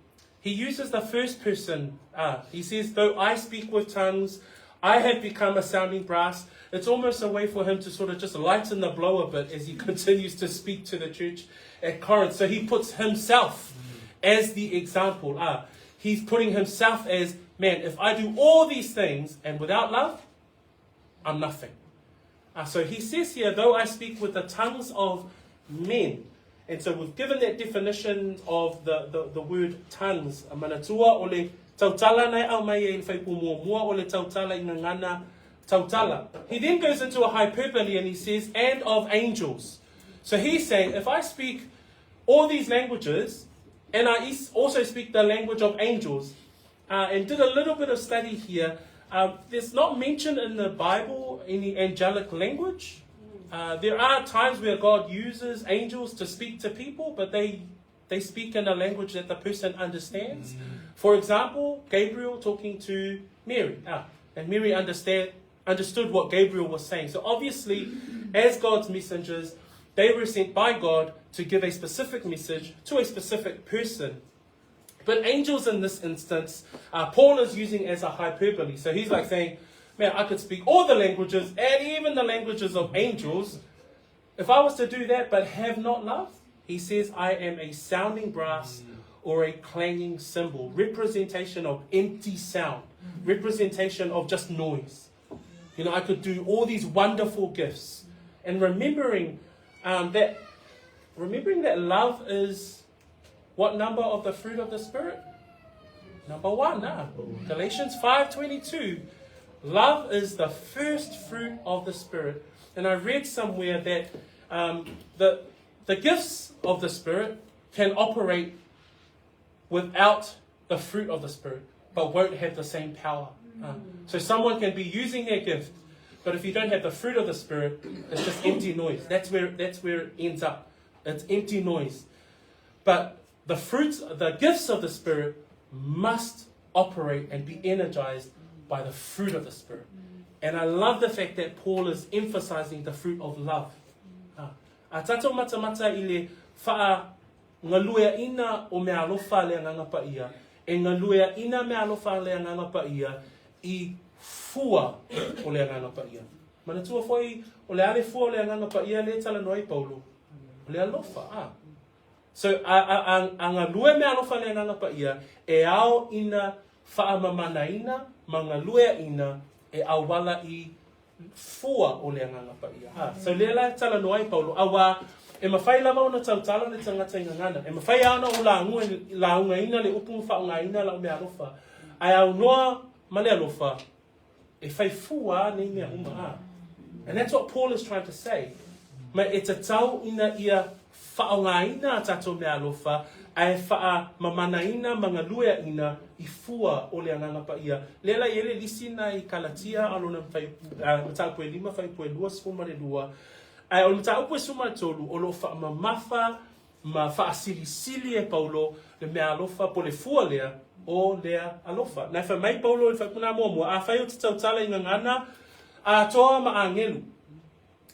Speaker 1: he uses the first person. He says, though I speak with tongues, I have become a sounding brass. It's almost a way for him to sort of just lighten the blow a bit as he continues to speak to the church at Corinth. So he puts himself as the example. He's putting himself as, man, if I do all these things and without love, I'm nothing. So he says here, though I speak with the tongues of men. And so we've given that definition of the word tongues. Manatua ole tautala nei au mai e whai mua ole tautala i ngana tautala. He then goes into a hyperbole and he says, and of angels. So he's saying, if I speak all these languages, and I also speak the language of angels, and did a little bit of study here, there's not mentioned in the Bible any angelic language. There are times where God uses angels to speak to people, but they speak in a language that the person understands. For example, Gabriel talking to Mary. And Mary understood what Gabriel was saying. So obviously, as God's messengers, they were sent by God to give a specific message to a specific person. But angels in this instance, Paul is using as a hyperbole. So he's like saying, man, I could speak all the languages and even the languages of angels. If I was to do that but have not love, he says, I am a sounding brass or a clanging cymbal. Representation of empty sound. Representation of just noise. You know, I could do all these wonderful gifts. And remembering that love is what number of the fruit of the Spirit? Number 1. Galatians 5:22. Love is the first fruit of the Spirit. And I read somewhere that the gifts of the Spirit can operate without the fruit of the Spirit. but won't have the same power. So someone can be using their gift, but if you don't have the fruit of the Spirit, it's just empty noise. That's where, that's where it ends up. It's empty noise. But the fruits, the gifts of the Spirit must operate and be energized by the fruit of the Spirit. And I love the fact that Paul is emphasizing the fruit of love. Ah. A tātou matamata i le wha galueaʻina o meaalofa a le Agaga Paia, e galueaʻina meaalofa a le Agaga Paia i fua o le Agaga Paia. Manatua foi, o le a le fua o le Agaga Paia lea e talanoa ai Paulo? O le alofa, a. So, a, a, a, a galue meaalofa a le Agaga Paia, e ao ina faamamanaina ma galueaʻina e auala i fua o le Agaga Paia. A, so lea la e talanoa ai Paulo, auā, e mafai lava ona tautala le tagata i gagana, e mafai lava ona ou lauga, laugaina le upu ma faaaogaina lau meaalofa, ae aunoa ma le alofa, e fai fua a nei mea uma. A. And that's what Paul is trying to say. Ma e tatau ina ia faaaogaina a tatou meaalofa ae faamamanaina ma galueaina i fua o le Agaga Paia. Lea la e i ai le lisi na i Kalatia a lona mataupu e 5 fuaiupu e 22, ae o le mataupu e 13 o lo o faamamafa ma faasilisili e Paulo le meaalofa po o le fua lea o lea alofa. Na e fai mai Paulo i le faaiupu na muamua, Afai ou te tautala i gagana atoa ma agelu,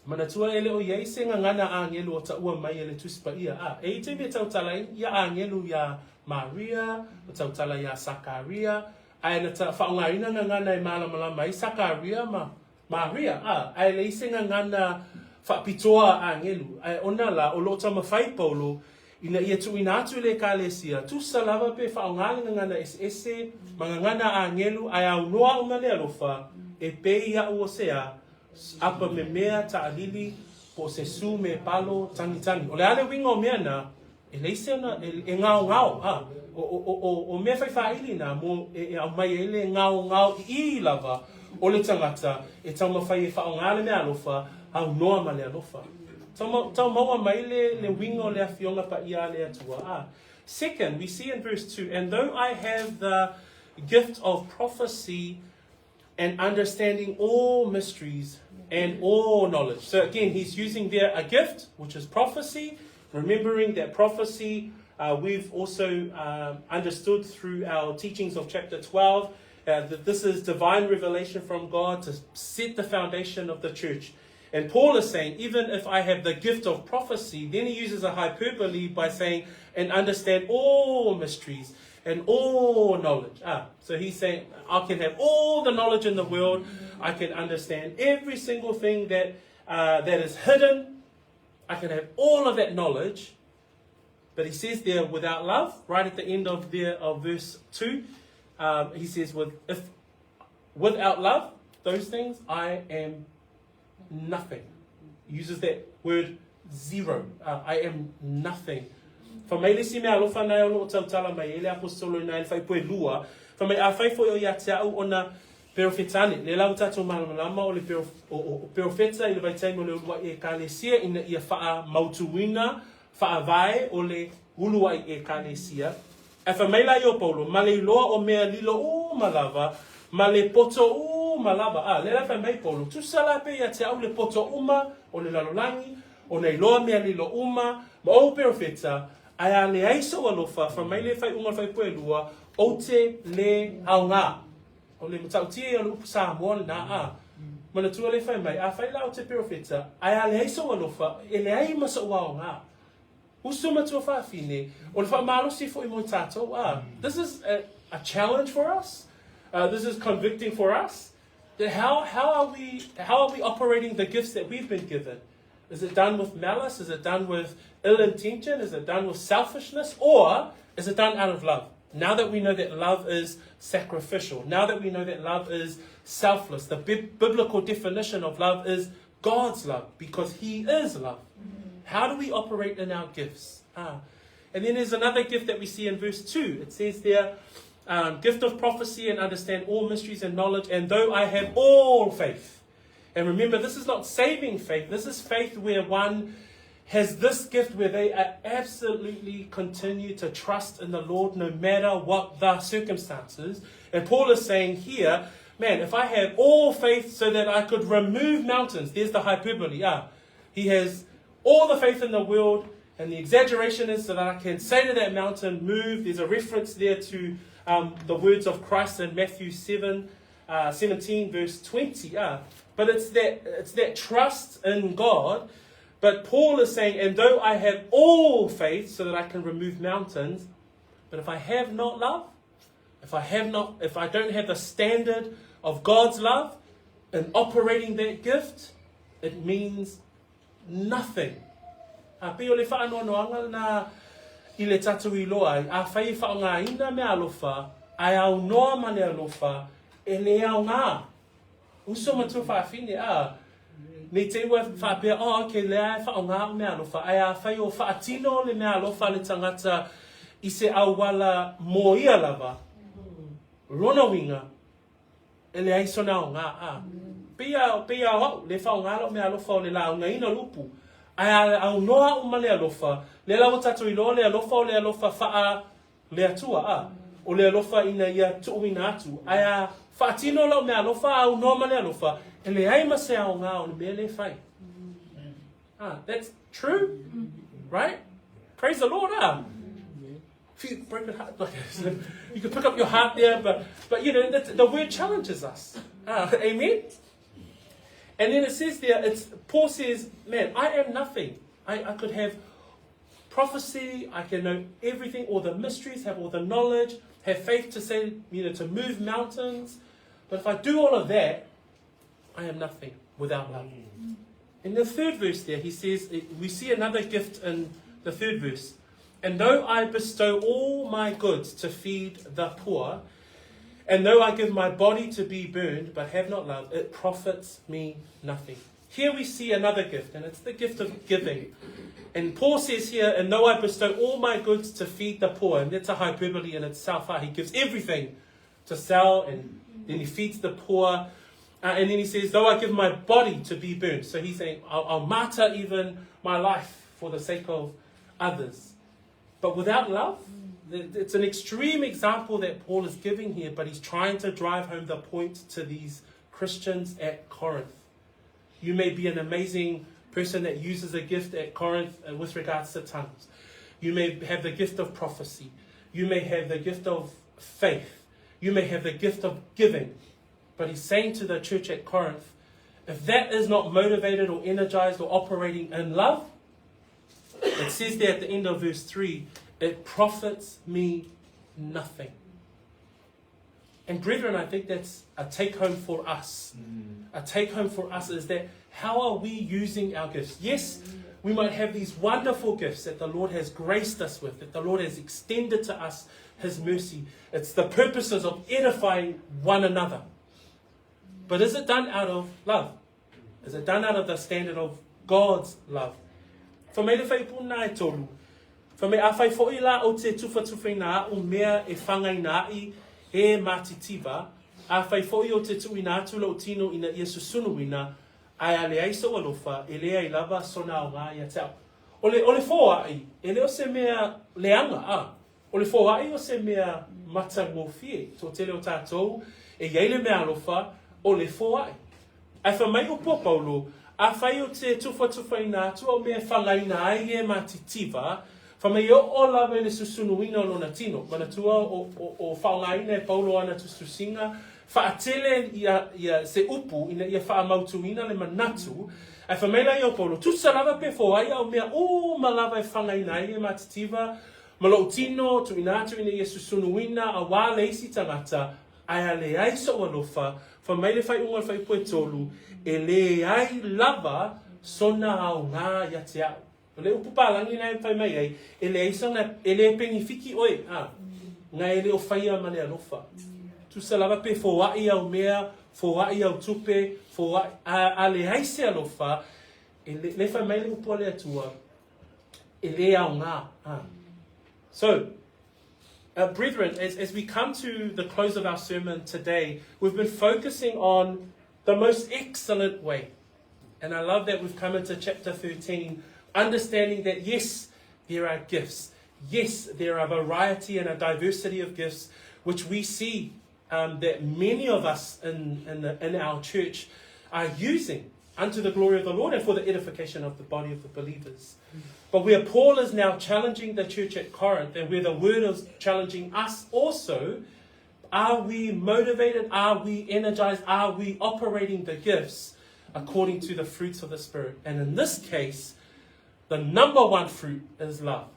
Speaker 1: Manatua e le o i ai se gagana āngelu o taua mai e le Tusi Paia. A, e i taimi e tautala ai ia āngelu iā Maria, o tautala iā Sakaria, ae na ta, faaaogaina gagana e mālamalama ai Sakaria ma Maria, a, ae leai se gagana faapitoa āngelu. Ae ona la, o lo o taumafai Paulo ina ia tuuina atu i le Ekalesia, tusa lava pe faaaoga le gagana eseese ma gagana āngelu, ae aunoa uma le alofa, e pei iaʻu o se a, Apa memea, taʻalili, po o se su me palo, tagitagi. O le a le uiga o mea na, e leai se ona, e, e gaogao, a. O, o, o, o, o mea fai faaili na mo e, e aumai ai le gaogao iī lava o le tagata e taumafai e faaaoga le meaalofa, aunoa ma le alofa. Tau, tau maua mai le, le uiga o le Afioga Paia a le Atua, a. Second, we see in verse 2, and though I have the gift of prophecy and understanding all mysteries and all knowledge. So again, he's using there a gift, which is prophecy, remembering that prophecy uh, we've also understood through our teachings of chapter 12 uh, that this is divine revelation from God to set the foundation of the church. And Paul is saying, even if I have the gift of prophecy, then he uses a hyperbole by saying, and understand all mysteries and all knowledge. Ah, so he's saying, I can have all the knowledge in the world. I can understand every single thing that, uh, that is hidden. I can have all of that knowledge. But he says there, without love, right at the end of, there, of verse 2, um, he says, with, if, without love, those things, I am nothing. He uses that word zero. Uh, I am nothing. Fa mai le isi mea alofa nae o loo tautala mai e le aposetolo i na e le faipue lua. Fa mai afai foi o ia te au ona perofetane. Le la ua tatou malamalama o le pero, o, o, o perofeta i le vaitaimi o le uluai ekalesia ina ia faamautuina faavae o le uluai ekalesia. Ae fai mai la ia o Paulo, ma le iloa o mea lilo uma lava, ma le poto uma lava. A, lea la fai mai Paulo, tusa la pe ia te au le poto uma o le lalolagi, ona iloa mea lilo uma, ma ou perofeta, ae a leai sou alofa, fai mai le faaiuga o le faipue lua, ou te le aoga. O le matautia ia o le upu Samoa lena, a. Manatua le fai mai, afai la ou te perofeta, ae a leai sou alofa, e leai ma sou aoga. Uso ma tuafafine, o le faamalosi foi mo i tatou, a. This is a, a challenge for us. Uh, this is convicting for us. That how, how, are we, how are we operating the gifts that we've been given? Is it done with malice? Is it done with ill intention? Is it done with selfishness? Or is it done out of love? Now that we know that love is sacrificial, now that we know that love is selfless, the bi- biblical definition of love is God's love because He is love. How do we operate in our gifts? Ah. And then there's another gift that we see in verse 2. It says there, um, gift of prophecy and understand all mysteries and knowledge, and though I have all faith. And remember, this is not saving faith. This is faith where one has this gift where they are absolutely continue to trust in the Lord no matter what the circumstances. And Paul is saying here, man, if I have all faith so that I could remove mountains, there's the hyperbole. Ah, he has all the faith in the world, and the exaggeration is so that I can say to that mountain, move. There's a reference there to um, the words of Christ in Matthew 7, uh, 17, verse 20. Ah. But it's that, it's that trust in God. But Paul is saying, and though I have all faith so that I can remove mountains, but if I have not love, if I have not, if I don't have the standard of God's love in operating that gift, it means nothing. A pei o le faanoanoaga lena i le tatou iloa ai, afai e faaaogaina mea alofa, ae aunoa ma le alofa, e le aoga. Uso matua faafine, a, nei te ua faapea, oh, okay, lea e faaaoga au mea alofa, ae afai o faatino le mea alofa a le tagata i se auala mo ia lava, lona uiga, E leai sona aoga, a. Pei a, pei a o a'u, le faaaoga la'u mea alofa o le laugaina o le upu, ae a aunoa a'u ma le alofa, lea la ua tatou iloa le alofa o le alofa faa le Atua, a. O le alofa ina ia tuuina atu, ae a faatino la'u mea alofa a aunoa ma le alofa, e leai ma se aoga o le mea lea e fai. Ah, that's true, right? Praise the Lord, ah. Few broken heart, like, you can pick up your heart there, but, but you know, the, the word challenges us. Ah, amen? And then it says there, it's, Paul says, man, I am nothing. I, I could have prophecy, I can know everything, all the mysteries, have all the knowledge, have faith to say, you know, to move mountains. But if I do all of that, I am nothing without love. In the third verse there, he says, we see another gift in the third verse. And though I bestow all my goods to feed the poor, and though I give my body to be burned, but have not love, it profits me nothing. Here we see another gift, and it's the gift of giving. And Paul says here, and though I bestow all my goods to feed the poor, and that's a hyperbole in itself. Huh? He gives everything to sell, and then he feeds the poor. Uh, and then he says, though I give my body to be burned. So he's saying, I'll, I'll martyr even my life for the sake of others. But without love, it's an extreme example that Paul is giving here, but he's trying to drive home the point to these Christians at Corinth. You may be an amazing person that uses a gift at Corinth uh, with regards to tongues. You may have the gift of prophecy. You may have the gift of faith. You may have the gift of giving. But he's saying to the church at Corinth, if that is not motivated or energized or operating in love, it says there at the end of verse 3, it profits me nothing. And brethren, I think that's a take home for us. Mm. A take home for us is that how are we using our gifts? Yes, we might have these wonderful gifts that the Lord has graced us with, that the Lord has extended to us His mercy. It's the purposes of edifying one another. But is it done out of love? Is it done out of the standard of God's love? Fa mai le whaipuna e tolu. Fa mai a whai fo'i la o te tuwhatuwhaina a'u mea e whangaina a'i e mātitiva, a whai fo'i o te tuuina atu lou tino ina ia susunuina, ae a leai sou alofa, e leai lava sona aoga ia te au. O le, o le foa'i, e le o se mea leaga, a. O le foa'i o se mea matagofie, toatele o tatou e iai le mea alofa, o le foa'i. Ae fai mai upu a Paulo, Afai o te tufatufaina atu au mea e whangaina ai e matitiva, fai mai e oo lava i le susunuina o lona tino. Manatua o, o, o whaongaina e Paulo ana tusitusiga, whaatele ia, ia se upu ina ia whaamautuina le manatu, ae fai mai la ia o Paulo, tusa lava pe foai au mea uma lava e whangaina ai e matitiva, ma lou tino, tuuina atu ina ia susunuina auā le isi tagata, Ae a leai sou alofa, fai mai le faaiuga o le faaipu e tolu, e leai lava sona aoga ia te a'u. O le upu palagi lena e fai mai ai, e leai sona, e le penifiki oe, a, na e le o faia ma le alofa. Tusa lava pe foaʻi au mea, foaʻi au tupe, foaʻi, a, a leai se alofa, e le, le fai mai le upu a le Atua, e le aoga. A. So, Uh, brethren, as, as we come to the close of our sermon today, we've been focusing on the most excellent way. And I love that we've come into chapter 13. Understanding that yes, there are gifts. Yes, there are variety and a diversity of gifts, which we see that many of us in our church are using unto the glory of the Lord and for the edification of the body of the believers. But where Paul is now challenging the church at Corinth and where the word is challenging us also, are we motivated? Are we energized? Are we operating the gifts according to the fruits of the Spirit? And in this case, the number one fruit is love.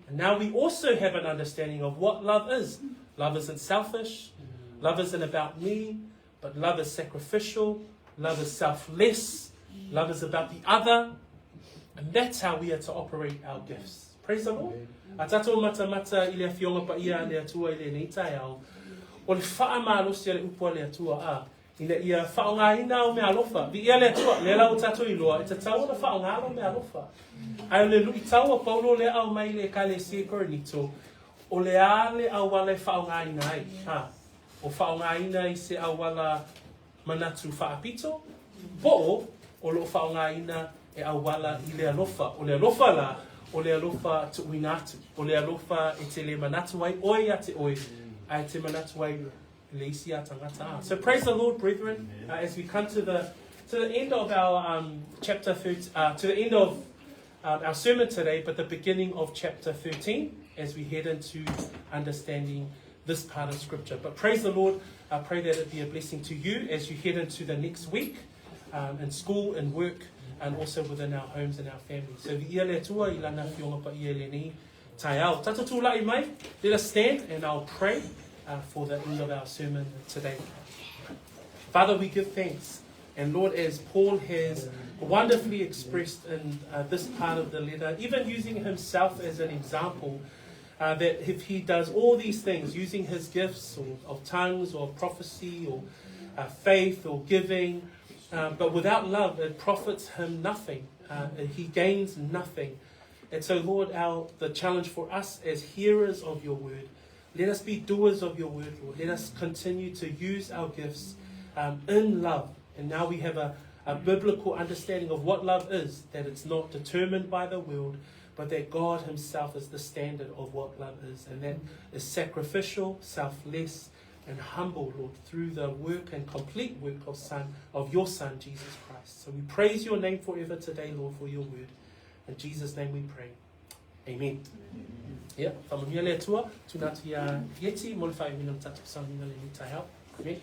Speaker 1: And now we also have an understanding of what love is. Love isn't selfish. Love isn't about me, but love is sacrificial. Love is selfless. Love is about the other. And that's how we are to operate our gifts. Praise the Lord. A tātou matamata i le afioga paia a le Atua i lenei taeao, o le faamalosi a le upu a le Atua a, ina ia faaaogaina au meaalofa. Viia le Atua, lea la ua tātou iloa, e tatau ona faaaoga lou meaalofa. Ae o le luitau a Paulo lea aumai i le Ekalesia i Korinito, o le a le auala e faaaogaina ai? Ha, o faaaogaina i se auala manatu faapito, po o o lo o faaaogaina e auala i le alofa. O le alofa la, o le alofa tuuina atu. O le alofa e te le manatu ai oe ia te oe, ae e te manatu ai le isi a tagata. So praise the Lord, brethren, as we come to the end of our chapter 13, to the end of our sermon today, but the beginning of chapter 13 as we head into understanding this part of Scripture. But praise the Lord. I pray that it be a blessing to you as you head into the next week in school and work and also within our homes and our families. So viia le Atua i lana afioga paia i lenei taeao. Tatou tula'i mai, let us stand and I'll pray for the end of our sermon today. Father, we give thanks. And Lord, as Paul has wonderfully expressed in this part of the letter, even using himself as an example, that if he does all these things, using his gifts or, of tongues or prophecy or faith or giving, but without love, it profits him nothing. He gains nothing. And so, Lord, the challenge for us as hearers of your word, let us be doers of your word, Lord. Let us continue to use our gifts in love. And now we have a biblical understanding of what love is, that it's not determined by the world, but that God Himself is the standard of what love is. And that is sacrificial, selfless, and humble, Lord, through the work and complete work of your Son, Jesus Christ. So we praise your name forever today, Lord, for your word. In Jesus' name we pray. Amen. Yeah, faamanuia le Atua, tuna atu ia Yeti, mo le faaiuina o le tatou sauniga lenei taeao. Amen.